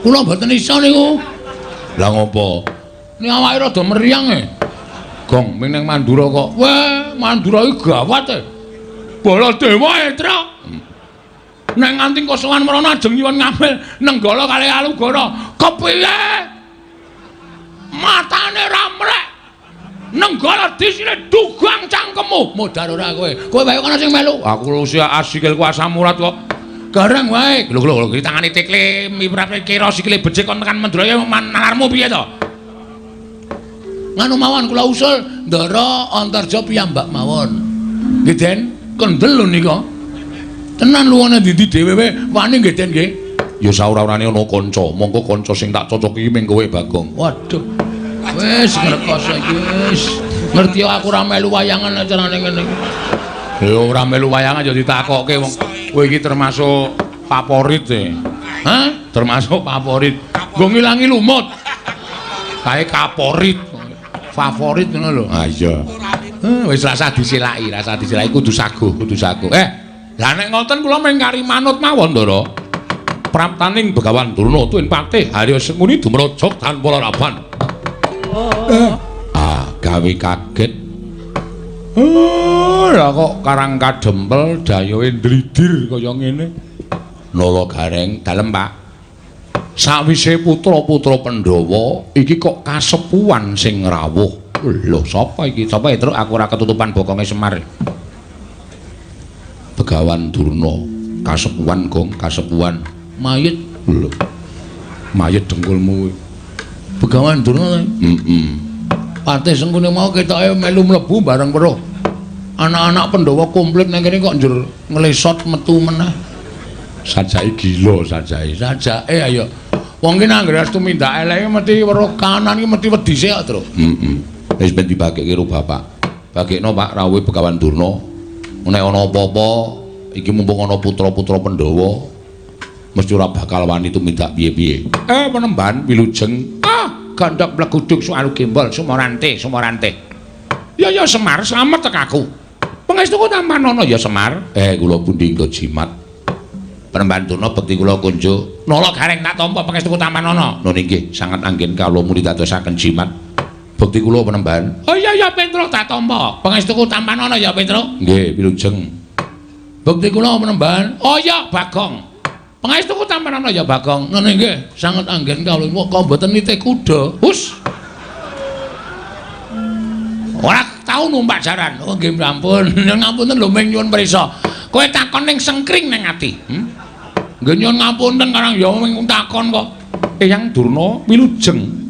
Kula mboten iso niku. Lah ngopo? Ning awake rada meriang e. Gong, ming ning Mandura kok. Weh, Mandura iki gawat e. Baladewa e, Truk. Nek nganti kosowan mrono ajeng nyuwun ngambil Nenggala kali Alugara. Kepiye? Matane ra mrek. Nenggala disine dugang cangkemmu. Modar ora kowe. Kowe wae kono sing melu. Aku usia asikilku asam urat kok. Gareng wae. Lho lho lho, tangane tekle miprate kira sikile becik kon tekan Mandura nalarmu piye to? Nganu mawon kula usul Ndara Antarja piyambak mawon. Nggih Den, kendel lho nika. Tenan luwane ndi-ndi dhewe wae wani nggih Den nggih. Ya saora-orane ana kanca, mongko kanca sing tak cocoki ming kowe Bagong. Waduh. Wis ngrekoso iki wis. Ngerti aku ora melu wayangan acarane ngene iki. Ya ora melu wayangan ya ditakokke wong kowe iki termasuk favorit e. Hah? Termasuk favorit. Nggo ngilangi lumut. Kae kaporit. Favorit ngono lho. Ah iya. Wis rasa disilaki, rasa disilaki kudu saguh, kudu saguh. Lah nek ngoten kula mung kari manut mawon, Ndara. Praptaning Begawan Durna tuwin patih Arya Sengkuni dumrajak tanpa laraban. Ah, gawe kaget. Lah kok Karang Kadempel dayohe ndlidir kaya ngene. Nala Gareng, dalem Pak. Sawise putra-putra Pandhawa iki kok kasepuhan sing rawuh. Lho, sapa iki? Sapa Truk? Aku ora ketutupan bokonge Semar. Begawan Durna, kasepuhan Gong, kasepuhan. Mayit. Lho. Mayit dengkulmu kuwi. Begawan Durna. Heeh. Patih Sengkuni mau ketoke melu mlebu bareng weruh. Anak-anak Pandhawa komplit nang kene kok njur nglesot metu meneh. Sajake gila sajake. Sajake ayo. Wong ki nang anggere tumindak eleke mesti weruh kanan ki mesti wedi sik kok, Truk. Heeh. Wis ben dibagekke karo bapak. Bagekno Pak rawuhe Begawan Durna. Nek ana apa-apa iki mumpung ana putra-putra Pandhawa mesti ora bakal wani tumindak piye-piye. Penemban wilujeng. Ah, gandhok pleguduk suaru gembol sumorante, sumorante. Ya ya Semar, slamet tek aku. Pangestuku tampanana ya Semar. Kula pundi nggo jimat. Penemban Durna bekti kula kunjuk. Nala Gareng tak tampa pangestuku tampanana. Nun inggih, sanget anggen kawula muni dadosaken jimat. Bekti kula penemban. Oh iya ya Petruk tak tampa. Pangestuku tampanana ya Petruk. Nggih, wilujeng. Bekti kula penemban. Oh iya Bagong. Pangestuku tampanana ya Bagong. Ngono nggih, sanget anggen kawula kok mboten nitih kuda. Hus. Ora tau numpak jaran. Oh nggih ampun. Ngapunten lho ming nyuwun prisa. Kowe takon ning sengkring ning ati. Nggih nyuwun ngapunten karang ya ming takon kok. Eyang Durna wilujeng.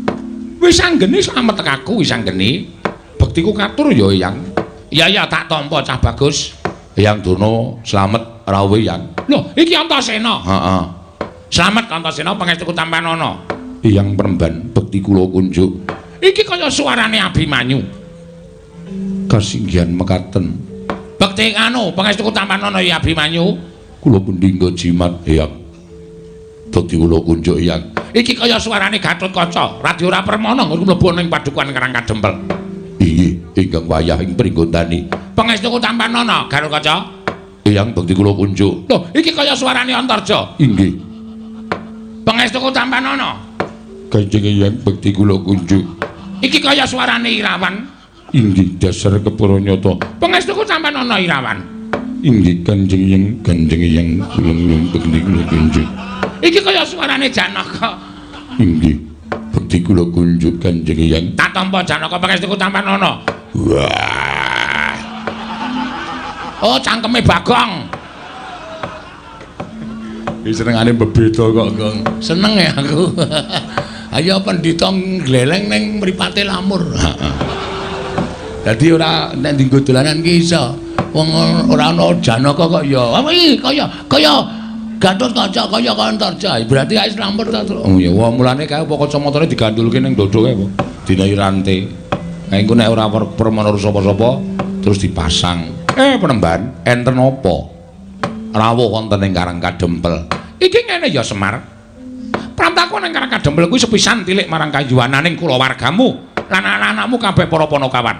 Wis anggene slamet tek aku wis anggene. Bektiku katur ya Eyang. Ya ya tak tampa cah bagus. Eyang Durna slamet rawuh Eyang. Lho, iki Antasena. Heeh. Slamet Antasena pangestuku tampanana. Eyang Penemban bekti kula kunjuk. Iki kaya suarane Abimanyu. Kasinggihan mekaten. Bekti anu pangestuku tampanana ya Abimanyu. Kula pundi nggo jimat Eyang. Bekti kula kunjuk Eyang. Iki kaya suarane Gatotkaca, Radya ora permana nggon mlebu ning padukuhan Karang Kadempel. Inggih, ingkang wayah ing pringgondani. Pangestuku tampanana Gatotkaca. Eyang bekti kula kunjuk. Lho, iki kaya suarane Antarja. Inggih. Pangestuku tampanana. Kanjeng Eyang bekti kula kunjuk. Iki kaya suarane Irawan. Inggih, dasar kepara nyata. Pangestuku tampanana Irawan. Inggih, Kanjeng Eyang, Kanjeng Eyang kula nyuwun bekti kula kunjuk. Iki kaya suarane Janaka. Inggih, bekti kula kunjuk Kanjeng Eyang. Tak tampa Janaka pangestuku tampanana. Wah. Oh, cangkeme Bagong. Iki senengane bebeda kok, Gong. Seneng ya aku. Ayo pendhita ngleleng ning mripate lamur. Heeh. Dadi ora nek dienggo dolanan ki iso. Wong ora ana Janaka kok ya. Apa iki kaya kaya Gatotkaca kaya Antarja. Berarti wis lamur ta, Truk. Oh ya, wah mulane kae apa kacamatane digandulke ning dodo kae apa? Dinahi rante. Kae engko nek ora permana sapa-sapa terus dipasang. Penemban, enten apa? Rawuh wonten ing Karang Kadempel. Iki ngene ya Semar. Prantaku ning Karang Kadempel kuwi sepisan tilik marang kayuwananing kulawargamu lan anak-anakmu kabeh para panakawan.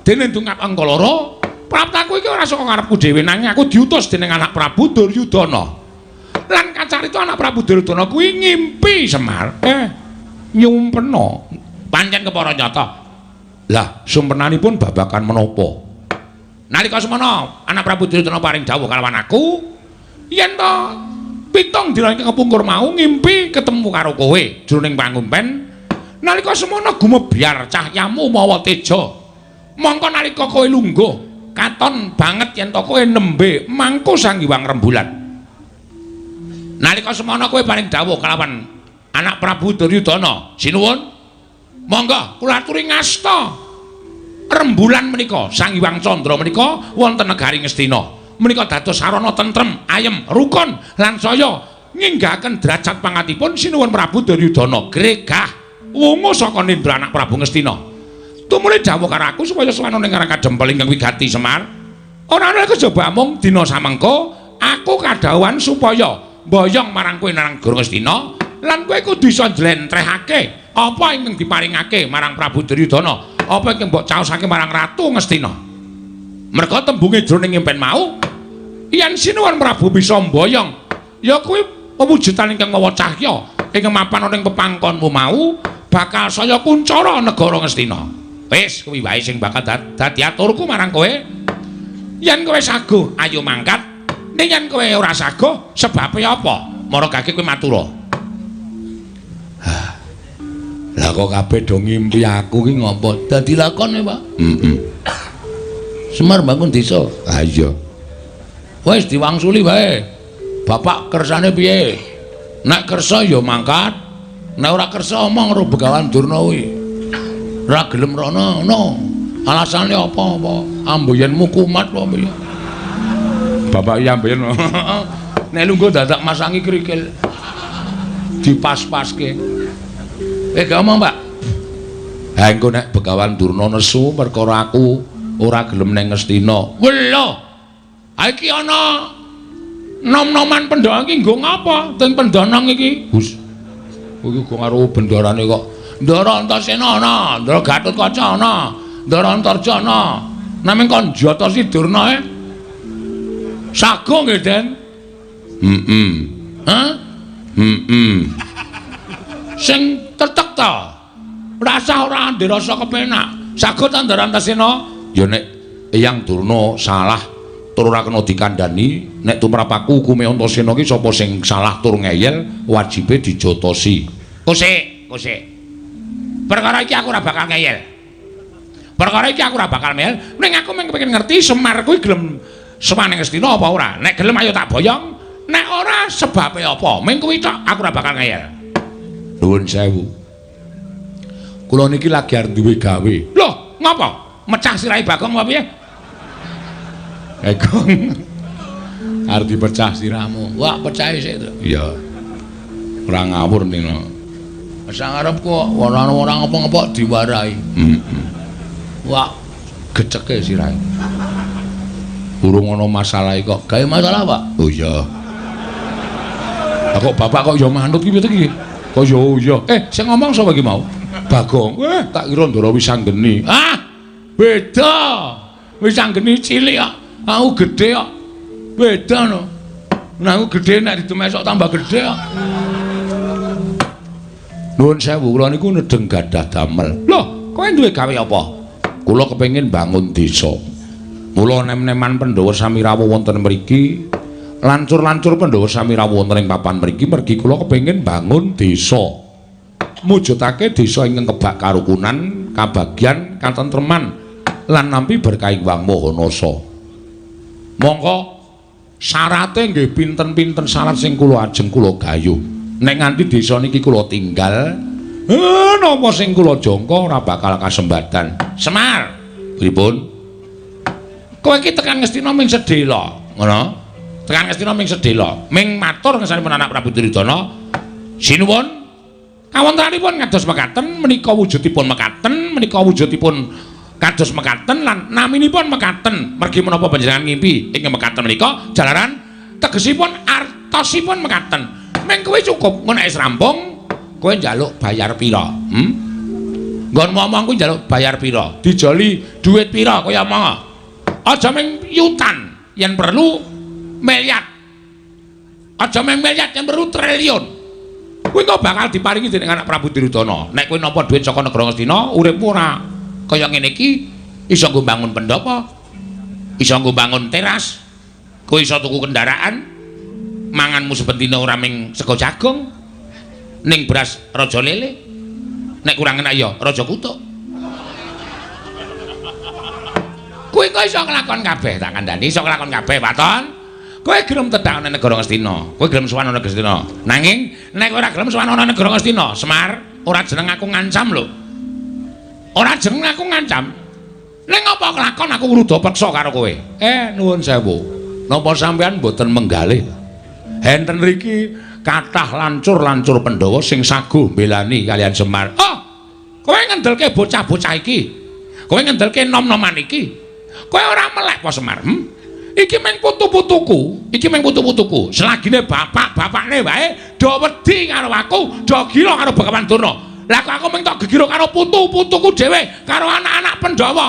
Dene ndungap angka loro, praptaku iki ora saka karepku dhewe nanging aku diutus dening anak Prabu Duryudana. Lan kacarita anak Prabu Duryudana kuwi ngimpi Semar. Nyumpena. Pancen kepara nyata. Lah, sumpenanipun babagan menapa? Nalika semana anak Prabu Duryudana paring dawuh kalawan aku yen to pitung dina ingkang kepungkur mau ngimpi ketemu karo kowe jroning pangumpen. Nalika semana gumebyar cahyamu mawa teja. Mongko nalika kowe lungguh katon banget yen to kowe nembe mangku Sang Hyang Rembulan. Nalika semana kowe paring dawuh kalawan anak Prabu Duryudana, sinuwun monggo kula aturi ngasta rembulan menika Sang Hyang Candra menika wonten negari Ngastina. Menika dados sarana tentrem, ayem, rukun lan saya nginggahaken derajat pangatipun sinuwun Prabu Duryudana gregah wungu saka nindra anak Prabu Ngastina. Tumuli dawuh karo aku supaya sowan ning Karang Kadempel ingkang wigati Semar. Ora ana kejaba mung dina samengko aku kadhawuhan supaya mboyong marang kowe nang negara Ngastina lan kowe kudu iso njlentrehake apa ingkang diparingake marang Prabu Duryudana, apa ingkang mbok caosake marang Ratu Ngastina. Merga tembunge jroning impen mau yen sinuwun Prabu bisa mboyong ya kuwi Pewujudan ingkang mawa cahya ingkang mapan ana ing pepangkonmu mau bakal saya kuncara negara Ngastina. Wis kuwi wae sing bakal dadi aturku marang kowe. Yen kowe saguh ayo mangkat, ning yen kowe ora saguh sebabe apa? Mara gage kowe matura. Lah kok kabeh do ngimpi aku ki ngopo? Dadi lakon e, Pak. Heeh. Semar bangun desa. Ha iya. Wis diwangsuli wae. Bapak kersane piye? Nek kersa ya mangkat. Nek ora kersa omong karo Begawan Durna kuwi. Ora gelem rono, no. Alasane apa-apa? Amboyenmu kumat apa piye? Bapak iya amboyen. Nek lungguh dadak masangi krikil. Dipas-paske. Gak omong, Pak. Ha engko nek Begawan Durna nesu perkara aku ora gelem nang Ngastina. Welo. Ha iki ana nom-noman Pandhawa iki nggo ngapa? Teng Pendhanang iki. Gus. Iki go karo bendarane kok. Ndara Antasena ana, Ndara Gatotkaca ana, Ndara Antarja ana. Naming kon jata si Durna e. Sago nggih, Den. Heeh. Hah? Heeh. Sing tetek ta. Rasah ora ndek rasa kepenak. Sago ta Ndara Antasena? Ya nek Eyang Durna salah tur ora kena dikandhani, nek tumrap aku hukume Antasena ki sapa sing salah tur ngeyel wajibe dijotosi. Kosek, kosek. Perkara iki aku ora bakal ngeyel. Perkara iki aku ora bakal ngeyel, ning aku mung kepengin ngerti Semar kuwi gelem sowan ning Ngastina apa ora. Nek gelem ayo tak boyong, nek ora sebabe apa? Ming kuwi tok aku ora bakal ngeyel. Nuwun sewu. Kula niki lagi arep duwe gawe. Loh, ngapa? Mecah sirahe Bagong apa piye? Bagong. Arep dipecah sirahmu. Wah, pecahe sik to. Iya. Ora ngawur nino. Sang arepku ora ora ngapa-ngapa diwarahi. Heeh. Wah, geceke sirahe. Urung ana masalah kok. Gawe masalah, Pak? Oh iya. Lah kok bapak kok ya manut ki piye iki? Kok ya oh iya. Sing ngomong sapa iki mau? Bagong. Tak kira Ndara Wisanggeni. Ah, beda. Wisanggeni cilik kok. Aku gedhe kok. Beda no. Nah, aku gedhe nek didemesok tambah gedhe kok. Nuwun sewu, kula niku nedeng gadah damel. Loh, kowe duwe gawe apa? Kula kepengin bangun desa. Mula nem-neman Pandhawa sami rawuh wonten mriki, lancur-lancur Pandhawa sami rawuh wonten ing papan mriki mergi kula kepengin bangun desa. Mujudake desa ingkang kebak karukunan, kabagyan, katentreman lan nampi berkah Hyang Maha Nasa. Mongko syarate nggih pinten-pinten syarat sing kula ajeng kula gayuh. Nek nganti desa niki kula tinggal, napa sing kula jangka ora bakal kasembadan. Semar, pripun? Kowe iki tekan Ngastina ming sedhela, ngono? Tekan Ngastina ming sedhela, ming matur ngersanipun anak Prabu Duryudana. Sinuwun. Kawontenanipun kados mekaten, menika wujudipun mekaten, menika wujudipun kados mekaten lan naminipun mekaten. Mergi menapa panjenengan ngimpi ing mekaten menika jalaran tegesipun artosipun mekaten. Ming kowe cukup ngono nek wis rampung, kowe njaluk bayar pira? Nggon ngomong kuwi njaluk bayar pira? Dijoli dhuwit pira kowe omong? Aja ming yutan, yen perlu miliar. Aja ming miliar, yen perlu triliun. Kuwi kok bakal diparingi dening anak Prabu Duryudana. Nek kowe nampa dhuwit saka negara Ngastina, uripmu ora kaya ngene iki, iso nggo bangun pendhapa, iso nggo bangun teras, kowe iso tuku kendaraan, manganmu saben dina ora ming sego jagung, ning beras raja lele, nek kurang enak ya raja kutuk. Kowe kok iso nglakon kabeh, tak kandhani iso nglakon kabeh, Waton. Kowe gelem tedak ana negara Ngastina, kowe gelem sowan ana Ngastina. Nanging nek kowe ora gelem sowan ana negara Ngastina, Semar, ora jeneng aku ngancam lho. Ora jeneng aku ngancam. Ning apa kelakon aku ngruda peksa karo kowe? Nuwun sewu. Napa sampean mboten menggalih? Enten riki kathah lancur-lancur Pandhawa sing saguh mbelani kalian Semar. Oh, kowe ngendelke bocah-bocah iki. Kowe ngendelke nom-noman iki. Kowe ora melek apa Semar? Iki mung putu-putuku, iki mung putu-putuku. Selagine bapak-bapakne wae do wedi karo aku, do gila karo Begawan Durna. Lah kok aku mung tok gegiro karo putu-putuku dhewe, karo anak-anak Pandhawa.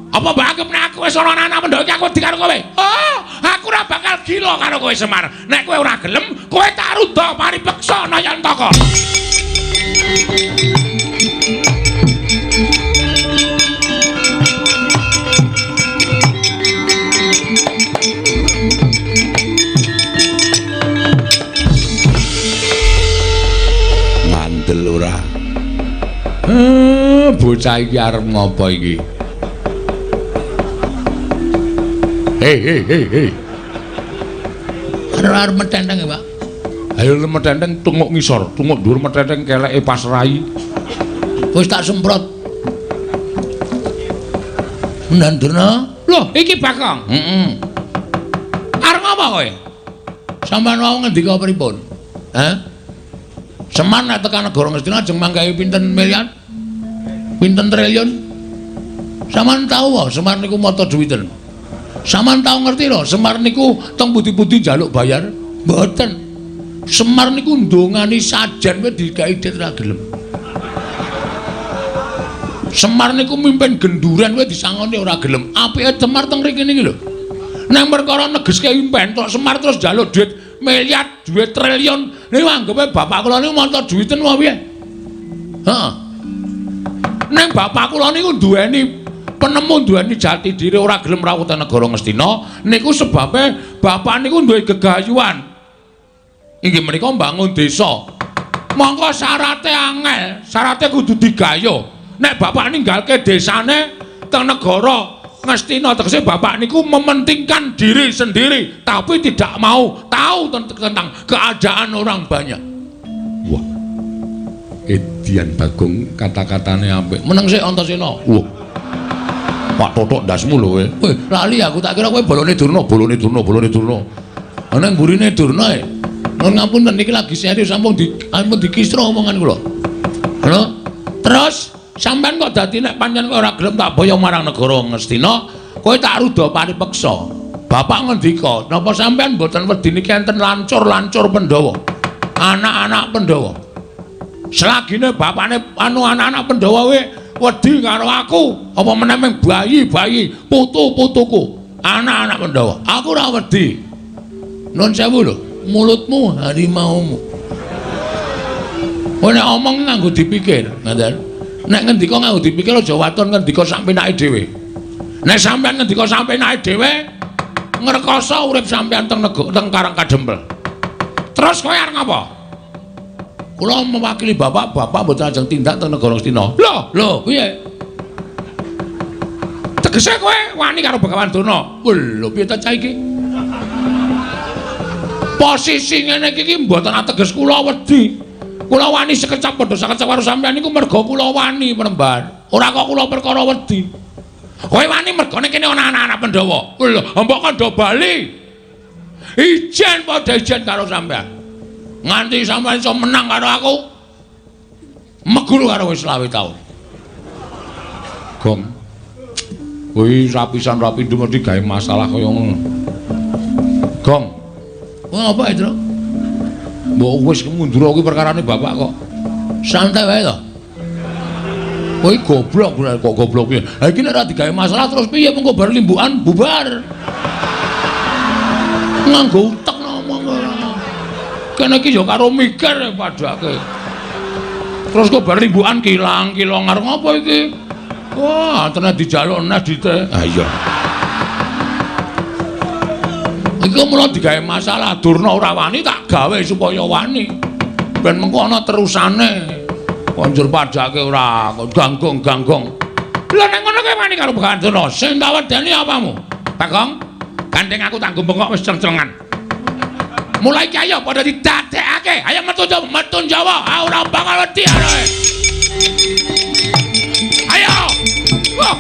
Apa mbok anggap nek aku wis ana anak Pandhawa iki aku wedi karo kowe? Oh, aku ora bakal gila karo kowe Semar. Nek kowe ora gelem, kowe tak rudha paripeksa Nayantaka. Ngandel ora? Bocah iki arep ngopo iki? Hei hei hei hei. Arep metenteng ya, Pak. Ayo metenteng tunguk ngisor, tunguk dhuwur metenteng keleke pas rai. Wis tak semprot. Ndan Durna. Loh, iki Bagong. Heeh. Arep ngopo kowe? Sampeyan wau ngendika pripun? Hah? Semar nek tekan negara Ngastina ajeng manggahi pinten miliar? Pinten triliun? Sampeyan tau wae Semar niku mata duwiten. Sampeyan tau ngerti lho, Semar niku teng pundi-pundi njaluk bayar? Mboten. Semar niku ndongani sajen wae digawe dit ora gelem. Semar niku mimpin genduren wae disangoni ora gelem. Apike Semar teng mriki niki lho. Nang perkara negeske impen tok Semar terus njaluk duit miliar, duit triliun. Niku anggepe bapak kula niku mata duwiten wae piye? Heeh. Nang bapak kula niku duweni penemu, duweni jati diri, ora gelem rawuh teng negara Ngastina niku sebabe bapak niku duwe gegayuhan. Inggih menika mbangun desa. Mongko syarate angel, syarate kudu digayuh. Nek bapak ninggalke desane teng negara Ngastina tegese bapak niku mementingkan diri sendiri tapi tidak mau tahu tentang keadaan orang banyak. Wah. Edian Bagong kata-katane apik. Meneng sik Antasena. Wah. Pak Totok ndasmu lho kowe. Weh, lali aku tak kira kowe bolone Durna, bolone Durna, bolone Durna. Ana mburine Durna e. Nuwun ngapunten niki lagi serius sampun dikisra omongan kula. Lho, terus sampean kok dadi nek pancen kowe ora gelem tak boyong marang negara Ngastina, kowe tak rudha paripeksa. Bapak ngendika, napa sampean mboten wedi niki enten lancur-lancur Pandhawa? Anak-anak Pandhawa. Selagine bapakne anu anak-anak Pandhawa kowe wedi karo aku, apa meneh ming bayi-bayi putu-putuku, anak-anak Pandhawa. Aku ora wedi. Nuwun sewu lho, mulutmu harimaumu. Kowe nek omong nganggo dipikir, ngoten. Nek ngendika nganggo dipikir aja waton ngendika sak penake dhewe. Nek sampean ngendika sak penake dhewe, ngrekoso urip sampean teng teng Karang Kadempel. Terus kowe arep ngapa? Kula mewakili bapak, bapak mboten ajeng tindak teng negara Ngastina. Lho, lho, piye? Tegese kowe wani karo Begawan Durna. Lho, piye ta cah iki? Posisi ngene iki mboten ateges kula wedi. Kula wani sekecap padha sakecap karo sampean niku merga kula wani Premban. Ora kok kula perkara wedi. Kowe wani mergane kene ana anak-anak Pandhawa. Lho, mbok kandha bali. Ijen padha ijen karo sampean. Nganti sampean iso menang karo aku. Meguru karo wis 25 taun. Gong. Kuwi rapisan rapindho mesti gawe masalah kaya ngono. Gong. Wah, apa itu? Mbok wis mundur kuwi perkarane bapak kok. Santai wae to. Kowe goblok kok goblok piye? Ha iki nek ora digawe masalah terus piye mengko bar limbukan bubar. Nganggo utek ngomong ora. Kene iki ya karo mikir padake. Terus kok bar limbukan kilang-kilong arep ngopo iki? Wah, tenan dijaluk nes dite. Ha iya. Iku mula digawe masalah Durna ora wani tak gawe supaya wani. Ben mengko ana terusane. Konjur padake ora ganggung-ganggung. Lha nek ngono kowe wani karo Begawan Durna, sing tak wedeni apamu? Bagong, gandeng aku tanggung bengok wis ceng-cengan. Mulai ki ayo padha didadekake. Ayo metu metu Jawa, ora bakal wedi ae. Ayo. Wah.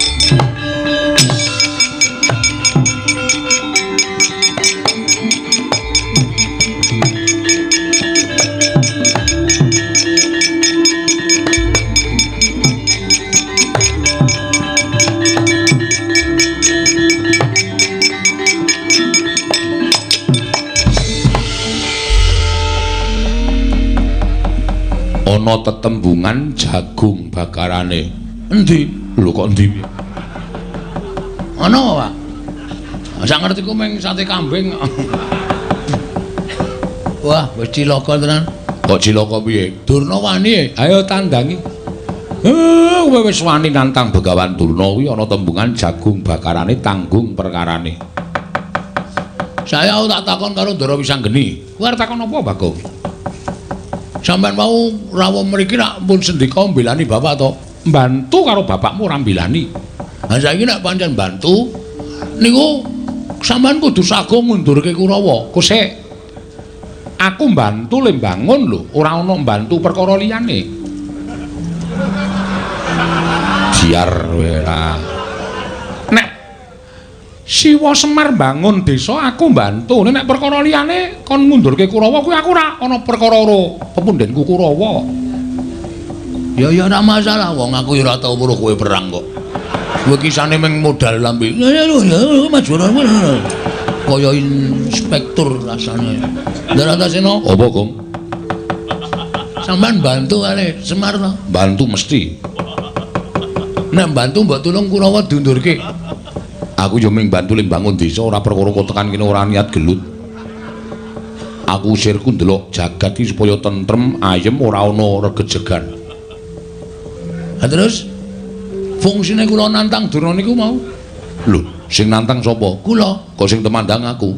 Ana tetembungan jagung bakarane. Endi? Lho kok endi? Ana apa, Pak? Sak ngertiku mung sate kambing. Wah, wis cilaka tenan. Kok cilaka piye? Durna wani. Ayo tandangi. Kowe wis wani nantang Begawan Durna kuwi ana tembungan jagung bakarane tanggung perkarane. Saya tak takon karo Ndara Wisanggeni. Kowe arep takon apa, Bagong? Sampeyan mau rawuh mriki rak pun sendika mbelani bapak to? Mbantu karo bapakmu ora mbelani. Ha saiki nek pancen bantu niku sampeyan kudu sago ngundurke Kurawa. Kosek. Aku mbantu le mbangun lho, ora ana mbantu perkara liyane. Jiar kowe ora. Nek Siwa Semar mbangun desa aku mbantu, nek perkara liyane kon ngundurke Kurawa kuwi aku ora ana perkara karo pepundhenku Kurawa. Ya ya ora masalah, wong aku ya ora tau weruh kowe perang kok. Kowe kisane mung modal lambe. Ya ya ya maju ora. Kaya inspektur rasane. Ndara Antasena, apa, Gong? Sampeyan bantu kali Semar to? Bantu mesti. Nek bantu mbok tulung Kurawa diundurke. Aku yo mung bantu le mbangun desa ora perkara kok tekan kene ora niat gelut. Aku usirku ndelok jagat iki supaya tentrem, ayem, ora ana regejegan. Ha terus fungsine kula nantang Durna niku mau. Lho, sing nantang sapa? Kula. Kok sing temandang aku?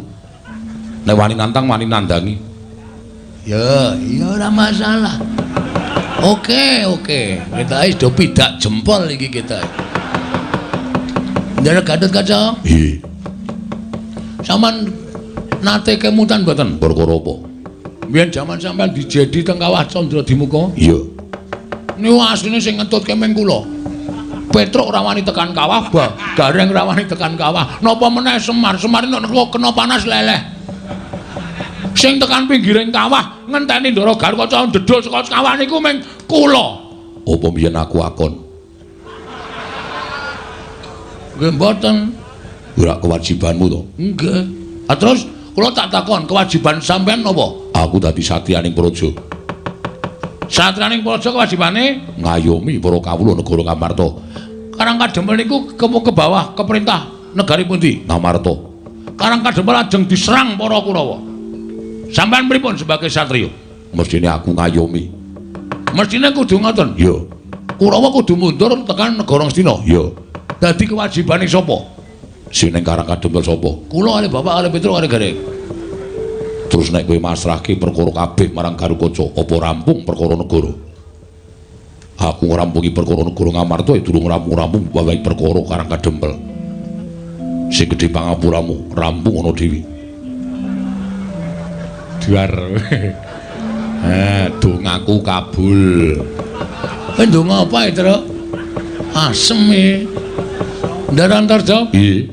Nek wani nantang wani nandangi. Ya, ya ora masalah. Oke, oke. Kita wis do pidak jempol iki kita. Ndara Gatotkaca? Nggih. Sampeyan nate kemutan mboten? Perkara apa? Biyen jaman sampeyan dijedi teng Kawah Candradimuka? Iya. Niku asline sing ngentutke ming kula. Petruk ora wani tekan kawah, Gareng ora wani tekan kawah. Napa meneh Semar? Semar nek kena panas leleh. Sing tekan pinggiring kawah ngenteni Ndara Gatotkaca ndedul saka kawah niku ming kula. Apa mbiyen aku akon? Nggih mboten. Ora kewajibanmu to? Nggih. Ha terus kula tak takon, kewajiban sampean napa? Aku dadi satriyaning praja. Satriyaning praja kewajibane ngayomi para kawula negara Ngamarta. Karang Kadempel niku ke bawah ke perintah negari pundi? Ngamarta. Karang Kadempel lajeng diserang para Kurawa. Sampeyan pripun sebagai satriya? Mestine aku ngayomi. Mestine kudu ngoten. Iya. Kurawa kudu mundur tekan negara Ngastina. Iya. Dadi kewajibane sapa? Sing ning Karang Kadempel sapa? Kula kali bapak kali Petruk kali Gareng. Terus nek kowe masrahke perkara kabeh marang Garukaca, apa rampung perkara negara? Aku ngrampungi perkara negara Ngamarta ya durung rampung-rampung wawahi perkara Karang Kadempel. Sing gedhe pangapuramu, rampung ana dhewe. Duar. Dongaku kabul. Kowe ndonga apa, Truk? Asem e. Ndara Antarja? Nggih.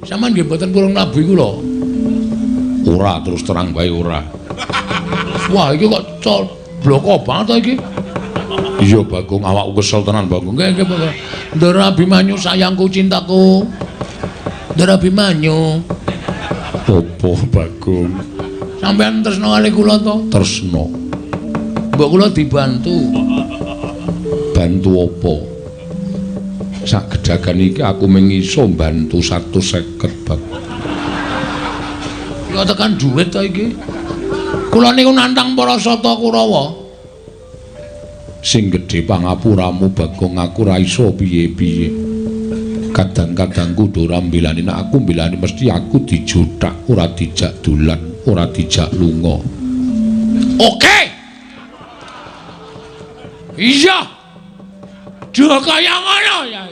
Sampeyan nggih mboten purun nabuhi kula. Ora, terus terang bae ora. Wah, iki kok bloko banget to iki. Iya, Bagong, awakku kesel tenan, Bagong. Nggih, nggih, Bagong. Ndara Abimanyu sayangku cintaku. Ndara Abimanyu. Apa, Bagong? Sampeyan tresna kali kula to? Tresna. Mbok kula dibantu. Bantu apa? Sak gedagan iki aku mung iso mbantu 150, Bagong. Kula tekan duit to iki. Kula niku nantang para sata Kurawa. Sing gedhe pangapuramu, Bagong, aku ora iso piye-piye. Kadang-kadang kudu ora mbelani, nek aku mbelani mesti aku dijothak, ora dijak dolan, ora dijak lunga. Oke. Iya. Aja kaya ngono ya.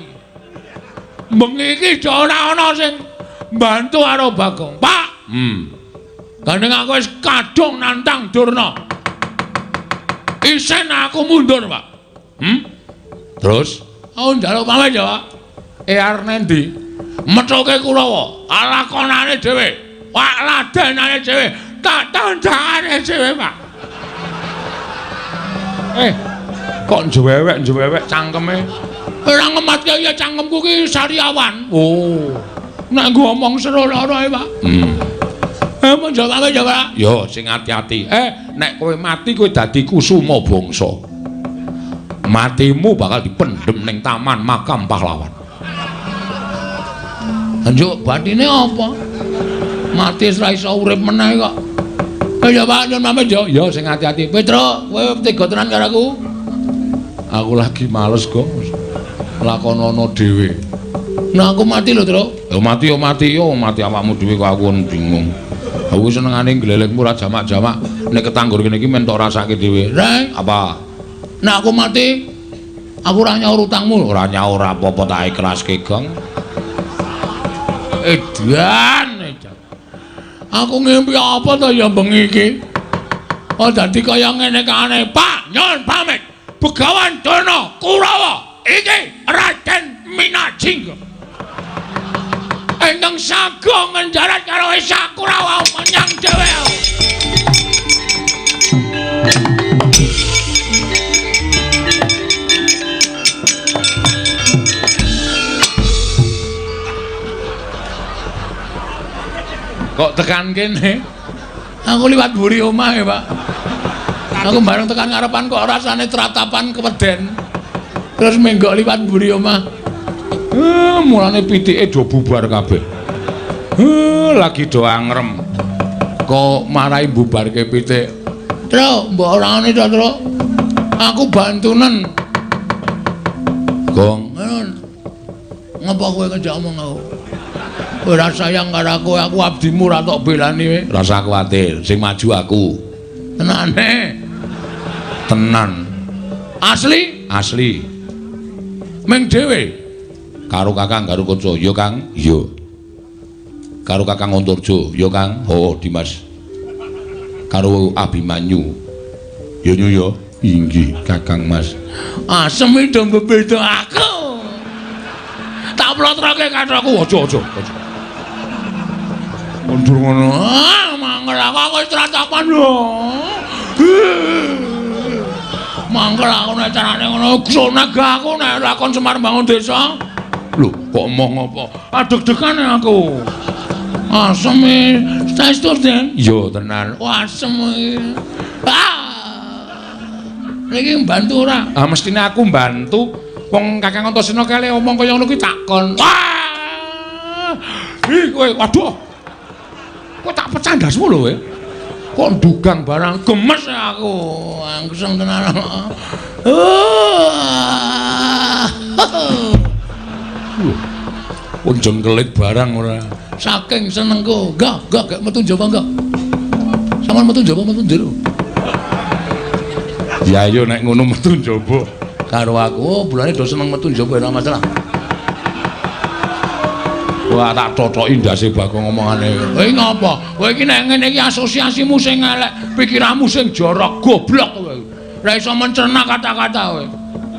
Bengi iki ora ana sing mbantu karo Bagong. Pak. Gandeng aku wis kadung nantang Durna. Isen aku mundur, Pak. Terus? Aku njaluk pamit ya, Pak. Arep nendi? Methuke Kurawa, lakonane dhewe. Pak ladenane dhewe, tak tandangane dhewe, Pak. Kok njewewek-njewewek cangkeme? Ora ngematke ya cangkemku ki sariawan. Oh. Nek nggo omong seru lara e, Pak. Mun jawab ya, Pak. Yo sing ati-ati. Nek kowe mati kowe dadi kusuma bangsa. Matimu bakal dipendhem ning taman makam pahlawan. Njuk batine apa? Mati wis ra iso urip meneh kok. Ya Pak, nyun pamit yo. Ya sing ati-ati. Petro, kowe tega tenan karo aku. Aku lagi males, Gong. Lakonono dhewe. Nah aku mati lho, Tru. Ya mati yo mati yo, mati awakmu dhewe kok aku bingung. Aku senengane glelekmu ora jamak-jamak. Nek ketanggur kene iki men tok rasake dhewe. Reng, apa? Nek aku mati, aku ora nyaur utangmu. Ora nyaur apa-apa tak ikhlaske, Gong. Edan, edan. Aku ngimpi apa to ya bengi iki? Oh dadi kaya ngene kae. Pak, nyun pamit. Begawan Durna Kurawa iki Raden Minajingga. Ingkang sago ngenjarat karo Esa Kurawa menyang dhewe. Kok tekan kene? Aku liwat mburi omah ya, Pak. Aku bareng tekan ngarepan kok rasane tratapan keweden. Terus menggok liwat mburi omah. Mulane pitike do bubar kabeh. Lagi do angrem. Kok marai bubarke pitik. Tru, mbok ora ngene to, Tru. Aku bantunen. Gong. Ngapa kowe ngejak omong aku? Ora sayang karo aku, aku abdimu ora tok belani kowe. Rasa kuwatir, sing maju aku. Tenane. Tenan. Asli? Asli. Ming dhewe. Karo Kakang Garukaca, ya Kang? Iya. Karo Kakang Antarja, ya Kang? Oh, Dimas. Karo Abimanyu. Ya nyu ya. Inggih, Kakang Mas. Asem iki do bebeda aku. Tak plotroke kathokku, aja aja aja. Mundur ngono. Ah, mangkel aku wis tratapan lho. Mangkel aku nek carane ngono, gsonag aku nek lakon Semar mbangun desa. Lho, kok emoh ngopo? Adeg-degane aku. Asem e, saestu, Den. Iya, tenan. Wah, asem iki. Ah. Niki mbantu ora? Ah, mestine aku mbantu. Wong Kakang Antasena kale omong kaya ngono kuwi takon. Wah! Ih, kowe waduh. Kok tak pecah ndasmu lho kowe. Kok ndugang barang gemes aku. Angseng tenan. Pun jengkelit barang ora. Saking senengku. Enggak, enggak, gak metu njaba enggak. Sampeyan metu njaba metu njero. Ya ayo nek ngono metu njaba. Karo aku, oh, bulane do seneng metu njaba ora masalah. Wah, tak totoki ndase Bagong omongane. Kowe ngapa? Kowe iki nek ngene iki asosiasimu sing elek, pikiranmu sing jorok, goblok kowe. Ora iso mencerna kata-kata kowe.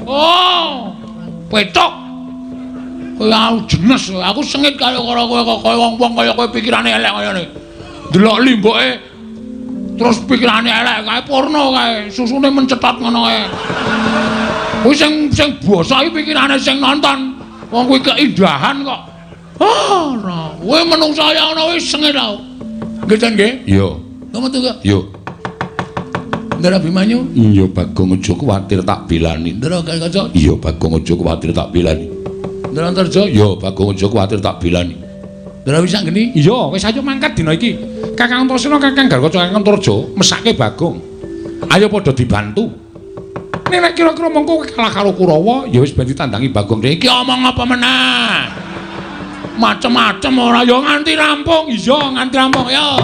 Oh, petok. Kowe aku jenes, aku sengit karo kowe kok kaya wong-wong kaya kowe pikirane elek kaya ngene. Delok limboke terus pikirane elek kae porno kae, susune mencetot ngono kae. Kuwi sing sing basa iki pikirane sing nonton. Wong kuwi keindahan kok. Ah, ora. Kowe menungsa ya ngono wis sengit tau. Nggih, Tan nggih? Iya. Ngono metu kok. Iya. Ndara Abimanyu? Iya, Bagong aja kuwatir tak belani. Ndara Garukaca? Iya, Bagong aja kuwatir tak belani. Ndara Antarja? Iya, Bagong aja kuwatir tak belani. Ndara Wisanggeni? Iya, wis ayo mangkat dina iki. Kakang Antasena, Kakang Garukaca, Kakang Antarja mesake Bagong. Ayo padha dibantu. Nek kira-kira mongko kalah karo Kurawa, ya wis ben ditandangi Bagong. Iki omong apa meneh? Macem-macem ora ya nganti rampung. Iya, nganti rampung ya.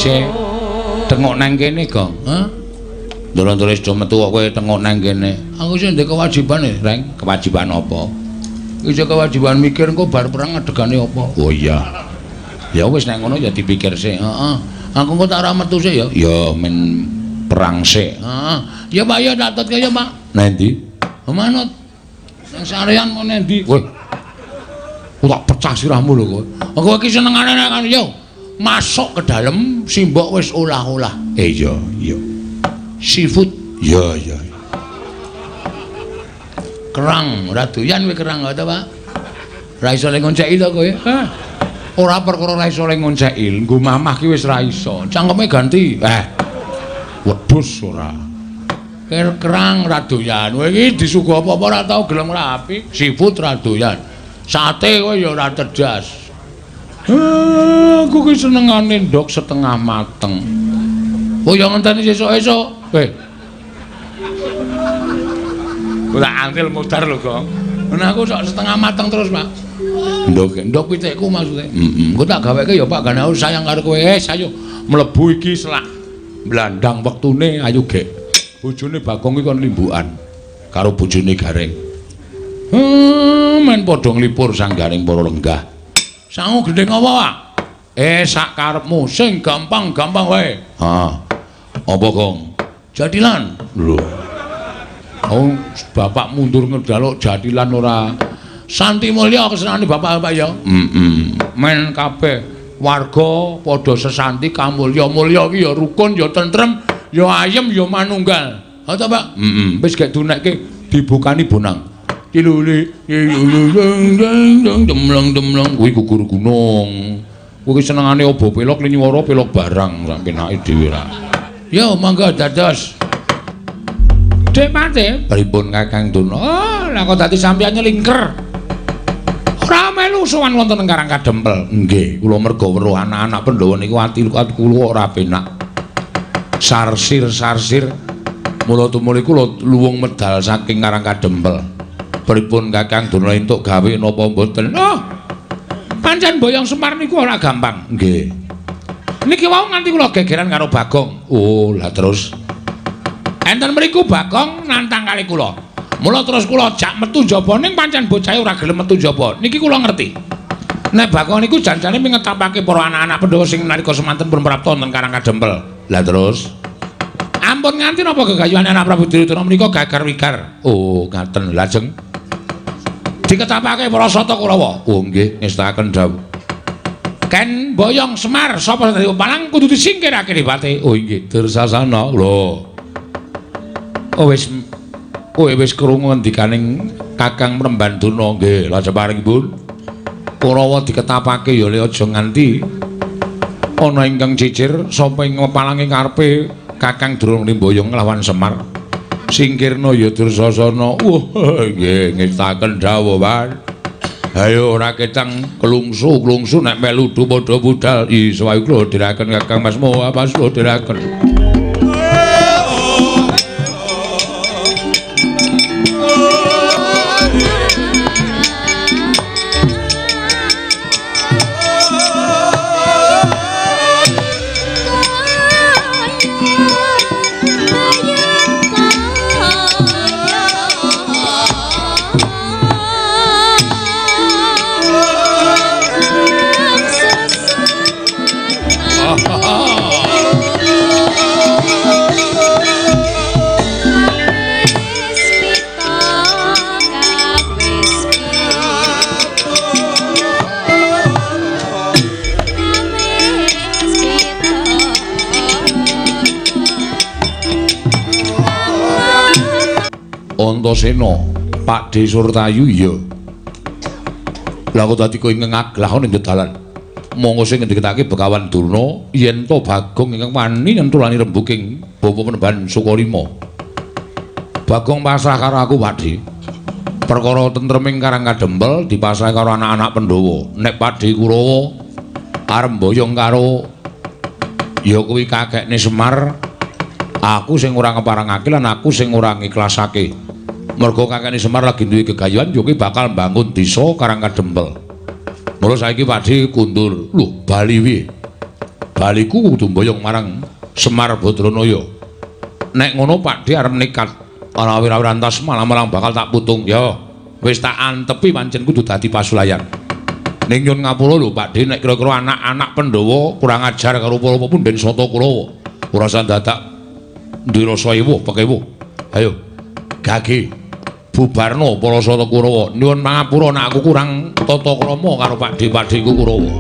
isih tengok nang kene, Gong. Hah? Ndoro-ndoro wis do metu kok kowe tengok nang kene. Aku sing ndek kewajiban e, Reng. Kewajiban apa? Iki kewajiban mikir engko bar perang adegane apa. Oh iya. Ya wis nek ngono ya dipikir sik. Heeh. Aku engko tak ora metu sik ya. Ya men perang sik. Heeh. Ya Pak ya tak tutke ya Pak. Nang ndi? Manut. Nang sarean mau nang ndi? Weh. Tak pecah sirahmu lho kowe. Kowe iki senengane nek kan yo masuk ke dalem simbok wis olah-olah. Iya, iya. Seafood. Iya, iya. Kerang, ora doyan kowe kerang ta, Pak? Ora iso le ngonceki to kowe? Hah. Ora perkara ora iso le ngonceki, nggo mamah ki wis ora iso. Cangkeme ganti. Wedhus ora. Kerang ora doyan. Kowe iki disuguh apa-apa ora tau gelem ora apik. Seafood ora doyan. Sate kowe ya ora cerdas. Aku ki senengane ndok setengah mateng. Oh ya ngenteni sesuk-esuk. Ora antil modar lho, Gong. Nah aku sok setengah mateng terus, Pak. Ndok, ndok pitikku maksudnya. Heeh. Engko tak gaweke ya Pak, gane aku sayang karo kowe. Ayo mlebu iki selak blandang wektune ayo gek. Bojone Bagong iki kon limbukan karo bojone Gareng. Men padha nglipur sanggaring para lenggah. Sangu gendheng apa, Pak? Sak karepmu sing gampang-gampang wae. Ha. Apa, Gong? Jadilan. Lho. Oh, bapak mundur njaluk jadilan ora. Santi mulya kesenane bapak-bapak ya. Heeh. Men kabeh warga padha sesanti kamulya-mulya iki ya rukun ya tentrem ya ayem ya manunggal. Ha ta, Pak? Heeh. Wis gek dunekke dibukani bonang. Tiluli demleng-demleng kuwi gugur gunung. Kuwi senengane obo pelok linyuwara pelok barang sak penake dhewe ra. Yo monggo dados. Dek Mate, pripun Kakang Durna? Oh, lah kok dadi sampeyan nyelingker. Ora melu sowan wonten ing Karang Kadempel. Nggih, kula merga weruh anak-anak Pandhawa niku ati kula ora penak. Sarsir-sarsir mula tumuli kula luwung medal saking Karang Kadempel. Pripun Kakang Durna entuk gawe napa mboten? Oh. Pancen boyong Semar niku ora gampang. Nggih. Niki wau nganti kula gegeran karo Bagong. Oh, lah terus enten mriku Bagong nantang kali kula. Mula terus kula jak metu njaba ning pancen bocahe ora gelem metu njaba. Niki kula ngerti. Nek Bagong niku janjane mingetapake para anak-anak Pandhawa sing nalika semanten pun prapta wonten Karang Kadempel. Lah terus ampun nganti napa gegayuhane anak Prabu Duryudana menika gagar-wigar. Oh, ngaten. Lajeng diketapake para Sata Kurawa. Oh nggih, ngestakaken dawuh. Ken boyong Semar sapa dadi palang kudu disingkirake dipate. Oh nggih, Dursasana. Lho. Oh wis kowe wis krungu ngendikaning Kakang Mremban Durna nggih, lajeng paringipun Kurawa diketapake ya le aja nganti ana ingkang cicir sapa ing pepalange karepe Kakang Durna mboyong nglawan Semar. Singkirna ya Dursasana. Wah, nggih ngestaken dawuh, Pak. Ayo ora ketang klungsu-klungsu nek melu padha budal. Iso wae kula dherekaken Kakang Mas Moha pas kula dherekaken. Antasena, Pakdhe Surtayu iya. Lah kok dadi kowe ngaglah ana ing dalan. Monggo sing ngendikake Begawan Durna yen to Bagong ingkang wani nyentulani rembuking bapa Panembahan Sukalima. Bagong pasrah karo aku, Pakdhe. Perkara tentreming Karang Kadempel dipasrahi karo anak-anak Pandhawa. Nek Pakdhe Kurawa arep mboyong karo ya kuwi kakekne Semar, aku sing ora ngeparangake lan aku sing ora ngiklasake. Mergo kakekne Semar lagi duwe gegayuhan yo kuwi bakal mbangun desa Karang Kadempel. Mula saiki Pakdhe kundur. Lho, bali piye? Baliku kudu mboyong marang Semar Badranaya. Nek ngono Pakdhe arep nekat ora wira-wirantas malah-malah bakal tak putung. Ya, wis tak antepi pancen kudu dadi pasulayan. Ning nyun ngapura lho Pakdhe, nek kira-kira anak-anak Pandhawa kurang ajar karo para punden Sata Kurawa. Ora usah dadak duwe rasa ewuh pekewuh. Ayo gage bubarno para Sata Kurawa. Nyuwun pangapura nek aku kurang tata krama karo Pakdhe-pakdheku Kurawa.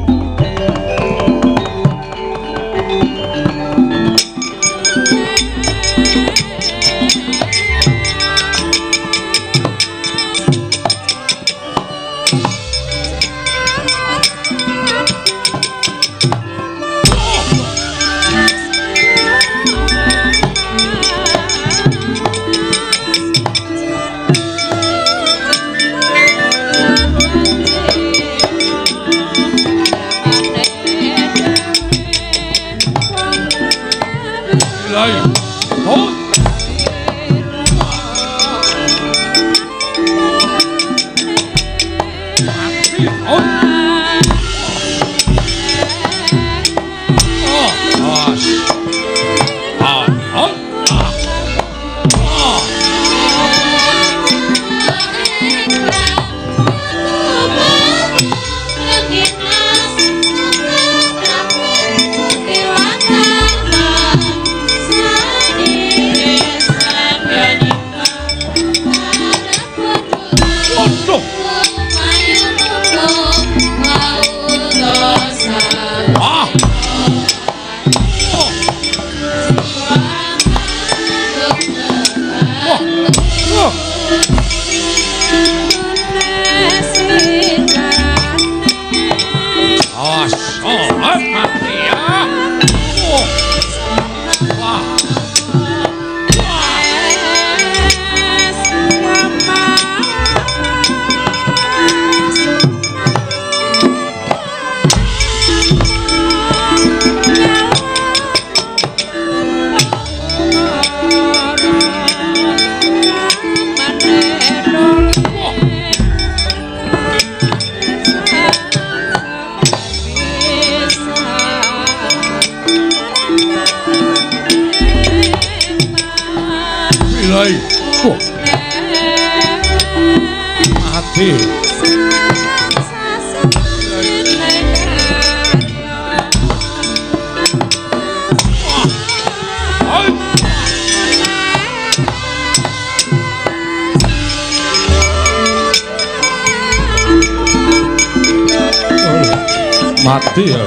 Mati ya.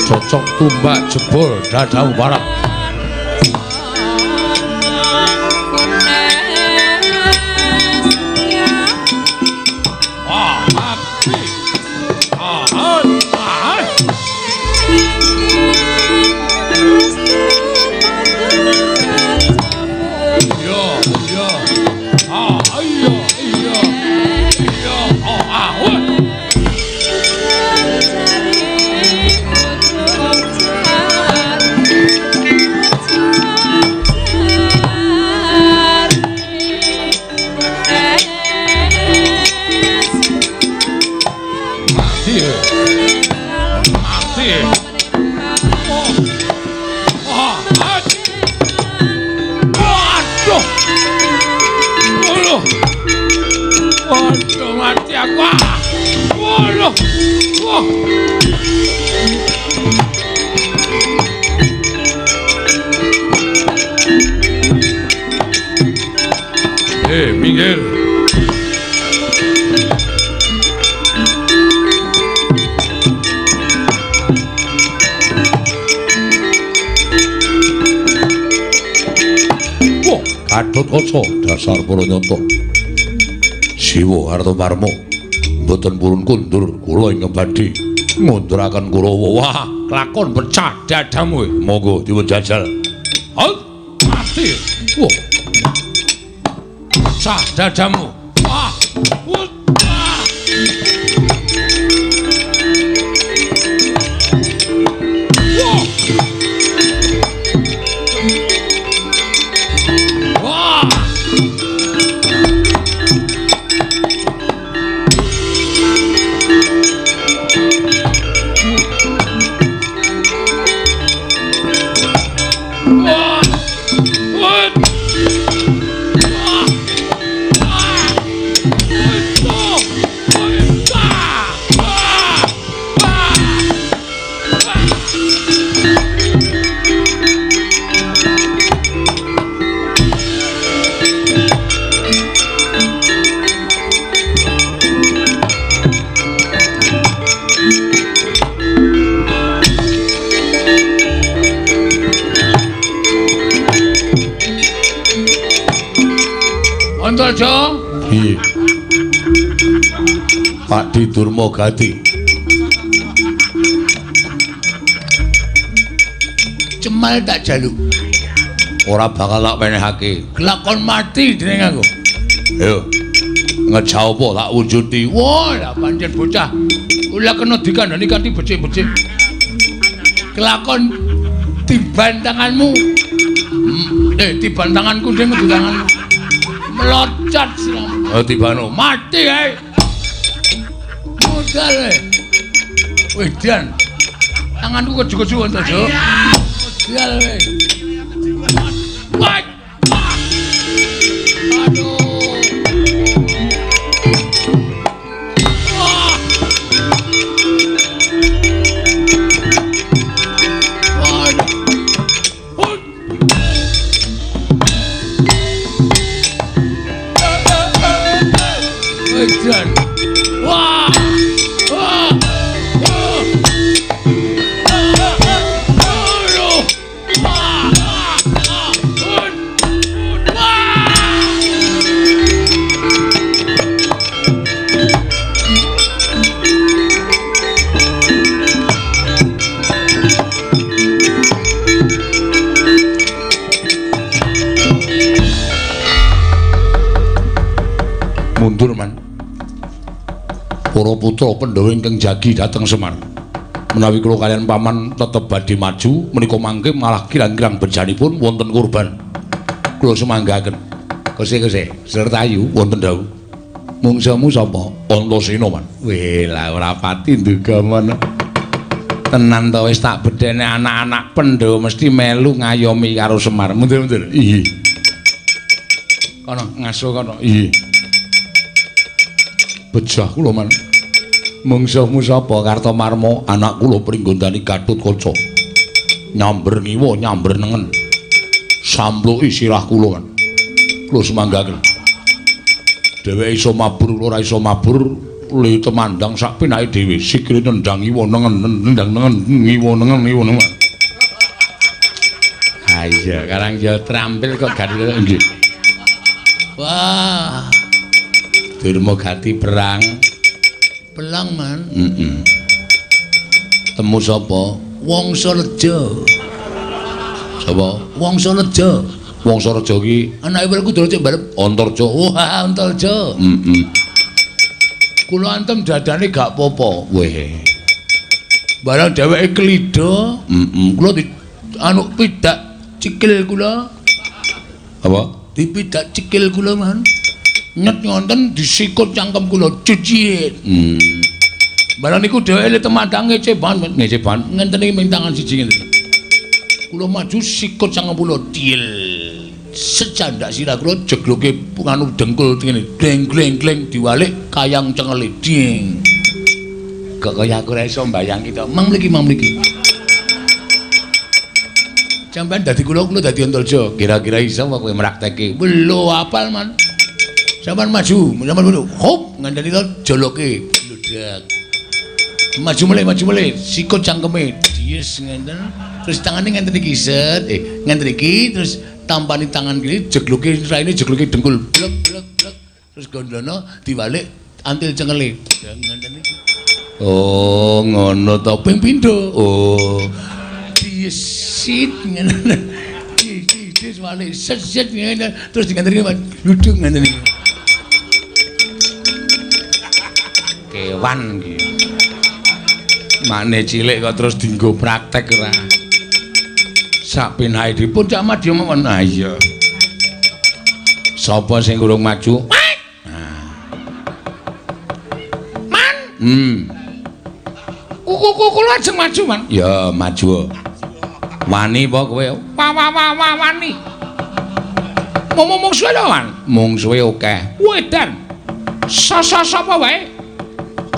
Cocok tumbak jebol dadamu parah. Minggir. Wah, Gatotkaca dasar para nyata. Siwa Artamarma mboten purun kundur kula ingkang badhe ngunduraken Kurawa. Wah, kelakon pecah dadamu. Monggo dipun jajal. Mati. Wah. Pecah dadamu. Wah. Antarja. Piye? Pak Di Durmagati. Cemal tak jaluk. Ora bakal tak penehake. Kelakon mati dening aku. Ayo. Ngejauh apa tak wujudi. Wah, lah pancen bocah. Ula kena dikandani kanthi becik-becik. Kelakon tiban tanganmu. Tiban tanganku ding kudu tanganmu. Melocot siramu. Oh, tibano mati ae. Modal e. Wedan. Tanganku keju-keju Antarja. Modal e. Wah. Aduh. Wah. Wah. Mundur man. Para putra Pandhawa ingkang jagi dhateng Semar. Menawi kula kaliyan paman tetep badhe maju menika mangke malah kirang-kirang bejanipun wonten kurban. Kula sumanggaken. Kose-kose Sertayu wonten dawuh. Mungsuhmu sapa? Antasena man. Weh lah ora pati nduga men. Tenan to wis tak bedhene anak-anak Pandhawa mesti melu ngayomi karo Semar. Mundur-mundur. Iya. Kono ngaso kono. Iya. Bejah kula man. Mungsuhmu sapa? Kartomarma, anak kula Pringgondani Gatotkaca. Nyamber ngiwa, nyamber nengen. Sampluki sirah kula man. Kula sumanggaken. Dheweke iso mabur, kula ora iso mabur, le temandang sak penake dhewe. Sikile nendang ngiwa nengen, nendang nengen, ngiwa nengen, ngiwa nengen. Ha iya, karang ya trampil kok gak nggih. Wah. Durmagati perang. Pelang man. Heeh. Temu sapa? Wangsa Leja. Sapa? Wangsa Leja. Wangsa Leja ki anake Werkudara cek barep Antarja. Wah, Antarja. Heeh. Kula antem dadane gak apa-apa. Weh. Barang dheweke klida, heeh. Kula di anu pidak cikil kula. Apa? Dipidak cikil kula man. Nyet ngonten disikut cangkem kula cicit. Barang niku dheweke le temandang ngece ban, ngece ban. Ngenten iki ming tangan siji ngenten. Kula maju sikut cangkem kula til. Secandak sirah kula jegloke nganu dengkul ngene. Gleng gleng gleng diwalik kayang cengele ding. Kok kaya aku ora iso mbayangke to. Mang mriki, mang mriki. Sampeyan dadi kula, kula dadi Antarja. Kira-kira iso apa kowe mrakteke? Lho apal man. Sampeyan maju, sampeyan maju. Hop, ngandani to joloke bludak. Maju mulih, sikut cangkeme. Dies ngenten. Terus tangane ngenten iki set, ngenten iki terus tampani tangan kiri jegloke raine jegloke dengkul. Blek blek blek. Terus gondono diwalik antil cengele. Ngenten iki. Oh, ngono to ping pindho. Oh. Diesit ngene. Dis walik set set ngene terus ngenten iki gluduk ngenten iki. Kewan iki. Makne cilik kok terus dienggo praktek ora. Sak penahe dipun Cak Madya mawon. Ah iya. Sapa sing urung maju? Man. Kuku kula ajeng maju, Man. Ya, maju. Wani apa kowe? Wa wa wa wa wani. Mung suwe lho, Man. Mungsuhe akeh. Wedan. Sapa wae?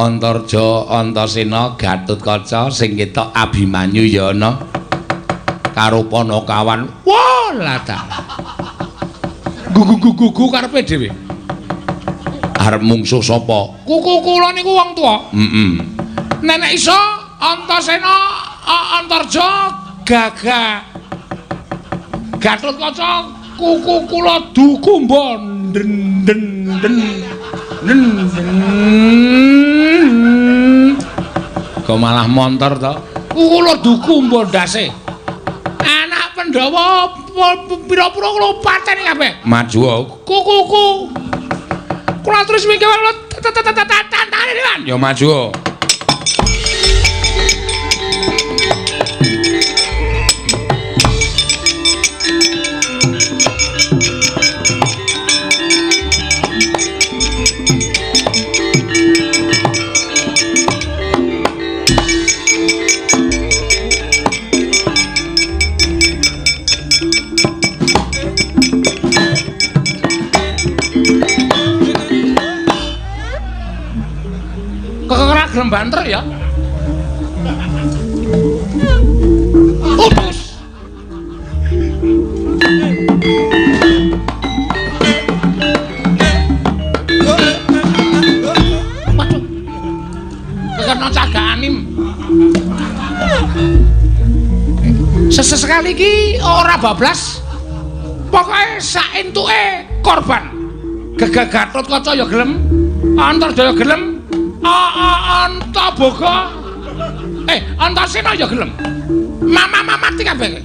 Antarja, Antasena, Gatotkaca sing ketok Abimanyu ya ana. Karo Panakawan. Wah, lah ta. Gugu-gugu karepe dhewe. Arep mungsuh sapa? Kuku kula niku wong tuwa. Heeh. Nenek iso Antasena, Antarja, Gaga. Gatotkaca, kuku kula dukumba den den den. Den. Kok malah montor to? Kuku kula dukumba ndase. Anak Pandhawa pira-pira kula pateni kabeh. Maju. Kuku-kuku. Kula terus mikir kula tantane Man. Ya maju. Ora gelem banter ya. Putus. Waduh. Kekena cagak anim. Sesekali iki ora bablas. Pokoke sak entuke korban. Gegag Gatotkaca ya gelem, Antarja ya gelem. Antaboga. Antasena ya gelem. Mama mati kabeh.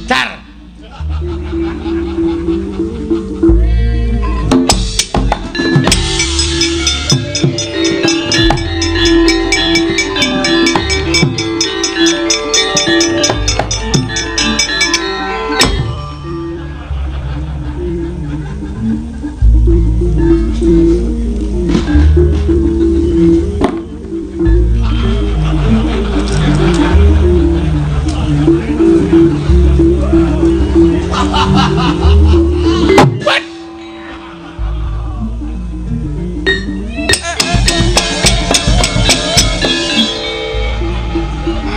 Dar.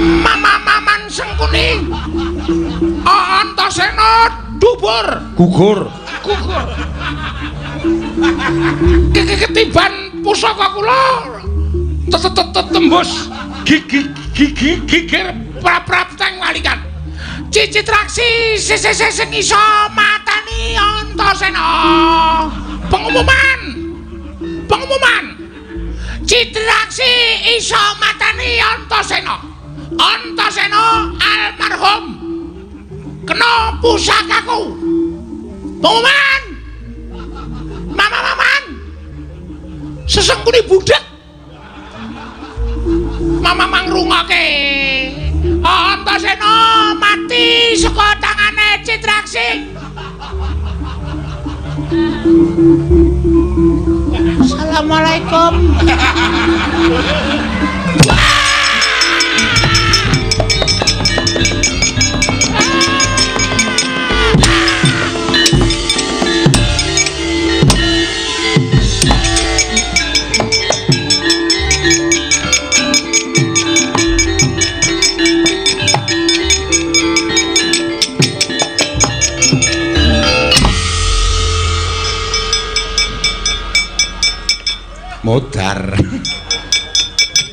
Mama-maman Sengkuni. Antasena dubur, Gugur. Gugur. Ketiban pusaka kula tembus gigi gigi gigir prapteng walikat. Cicitraksi sing iso matani Antasena. Pengumuman. Pengumuman. Citraksi iso matani Antasena. Antasena almarhum kena pusakaku. Pengumuman. Mama-maman. Sesengkuni budhek. Mama mangrungoke. Antasena mati saka tangane Citraksi. Assalamualaikum. Modar.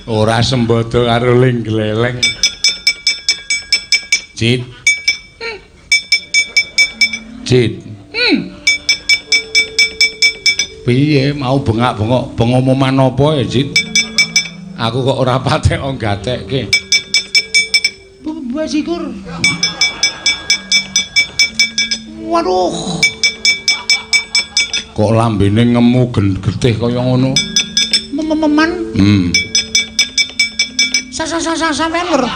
Ora sembodo karo ling gleleng. Cit. Cit. Piye mau bengak-bengok pengumuman apa ya, Cit? Aku kok ora patek gatekke. Bajigur. Waduh. Kok lambene ngemu getih kaya ngono? Mememan. Sa sampean weruh.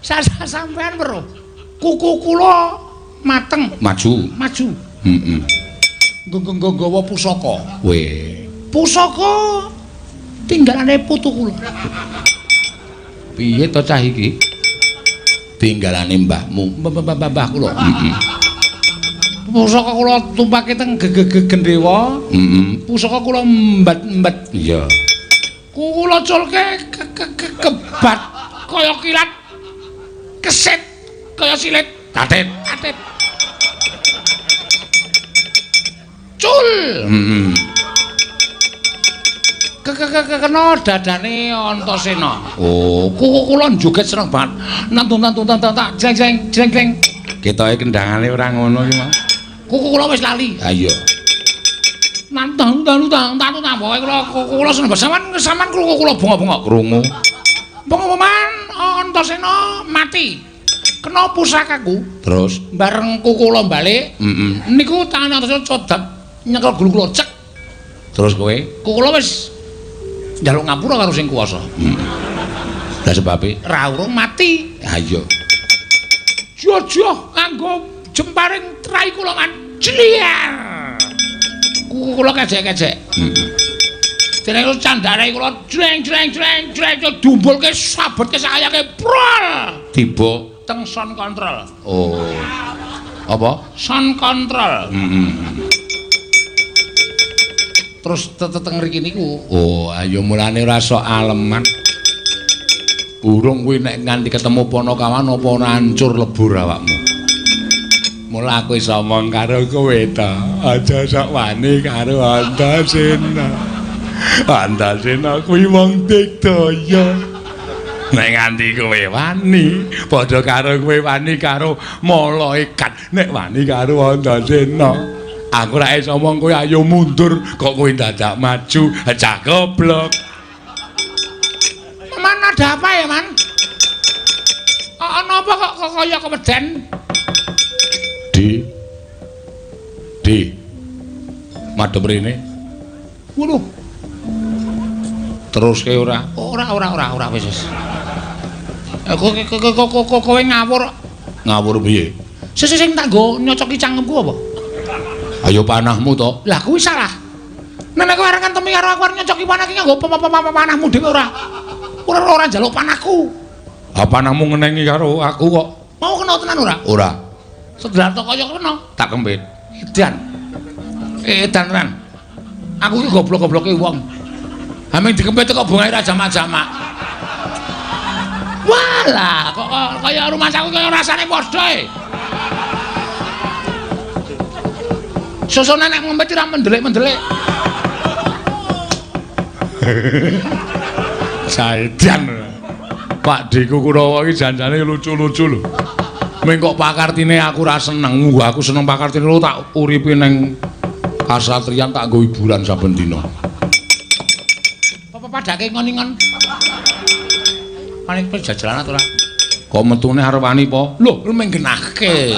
Sa sampean weruh. Kuku kula mateng. Maju. Maju. Heeh. Nggawa pusaka. Weh. Pusaka tinggalane putu kula. Piye to cah iki? Tinggalane mbahmu. Mbah kula. Heeh. Pusaka kula tumpake teng gendhewa. Heeh. Pusaka kula mbat-mbat. Iya. Kula culke kebat kaya kilat. Kesit kaya silit. Tatit. Tatit. Cul. Heeh. Kena dadane Antasena. Oh, kuku kula joget seneng banget. Nantun nantun nantun tak jleng jleng jleng jleng. Ketoke kendangane ora ngono iki, Mas. Kuku kula wis lali. Ha iya. Nantun nantun nantun nantun pokoke kula kuku kula seneng banget. Sampeyan sampean kuku kula bengok-bengok krungu. Pengumuman Antasena mati. Kena pusakaku. Terus bareng kuku kula balik. Heeh. Niku tangan Antasena codat nyekel gulu kula cek. Terus kowe? Kuku kula wis njaluk ngapura karo sing kuwasa. Lah sebabe ra urung mati. Ha iya. Jojoh nganggo jemparing trai kula kan. Jliar. Kuku kula kejek-kejek. Heeh. Dene kula candare kula jleng jleng jleng jleng dumbulke sabetke sayake prol. Tiba teng sound control. Oh. Apa? Sound control. Heeh. Terus teteng mriki niku. Oh, ayo mulane ora sok aleman. Burung kuwi nek nganti ketemu Panakawan apa ora hancur lebur awakmu. Mula aku iso omong karo kowe ta. Aja sok wani karo Antasena. Antasena kuwi wong digdaya. Nek nganti kowe wani, padha karo kowe wani karo malaikat. Nek wani karo Antasena, aku ora iso omong kowe ayo mundur, kok kowe dadak maju, cah goblok. Man ada apa ya, Man? Ana apa kok kaya keweden? D. D. Madhep rene. Waduh. Teruske ora? Ora wis wis. Kowe ngawur. Ngawur piye? Sing sing tak nggo nyocoki cangkemku apa? Ayo panahmu to. Lah kuwi salah. Nek kowe arep ngentemi karo aku arep nyocoki panah iki nganggo panahmu dhewe ora. Ora njaluk panahku. Ha panahmu ngenengi karo aku kok. Mau kena tenan ora? Ora. Sedelat kaya kena. Tak kempit. Edan. Edan tenan. Aku iki goblok-gobloke wong. Haming dikempit kok bungae ra jamak-jamak. Walah, kok kaya rumah saku kaya rasane padha e. Susune nek ngempit ora mendelik-mendelik. Saedan. Pak Deku Kurawa iki janjane lucu-lucu lho. Ming kok pakartine aku ora seneng. Wah, aku seneng pakartine lho tak uripi ning kasatriyan tak nggo hiburan saben dina. Apa padake ngon-ngon? Paling jajalan ora? Kok metune arep wani po? Lho, ming genahke.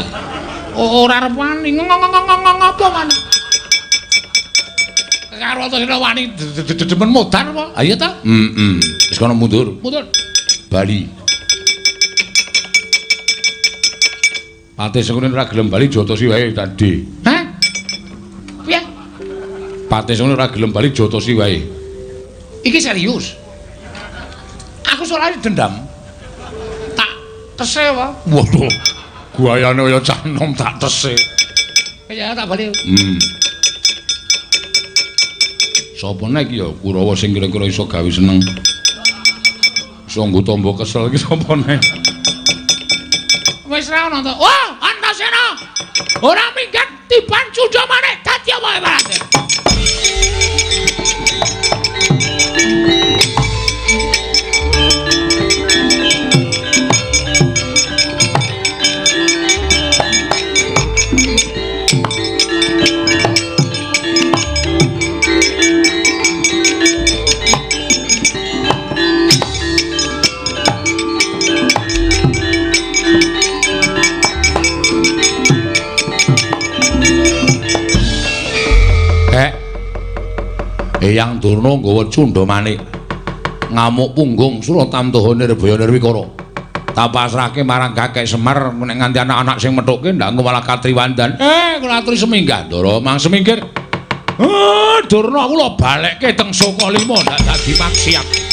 Ora arep wani. Ngopo wani? Karo Antasena wani demen modar apa? Ha iya ta? Heeh. Wis kono mundur. Mundur. Bali. Patih Sengkuni ora gelem bali jotosi wae tadi. Hah? Piye? Patih Sengkuni ora gelem bali jotosi wae. Iki serius. Aku soalnya dendam. Tak tese apa? Waduh. Guayane kaya cah nom tak tese. Ya tak bali. Sapa nek ya Kurawa sing kira-kira iso gawe seneng. Iso nggo tombo kesel iki sapa nek? Wis ra ono to. Wah, Antasena. Ora minggat tiban cundha maneh dadi apa ibarate. Eyang Durna nggawa cundha manik. Ngamuk punggung Suratamtoha Nirbaya Nirwikara. Tak pasrahke marang Kakek Semar nek nganti anak-anak sing methuke ndak engko malah katriwandan. Kula aturi seminggah, Ndara, mang semingkir. Durna kula balekke teng Sukalima ndak dadi maksiat.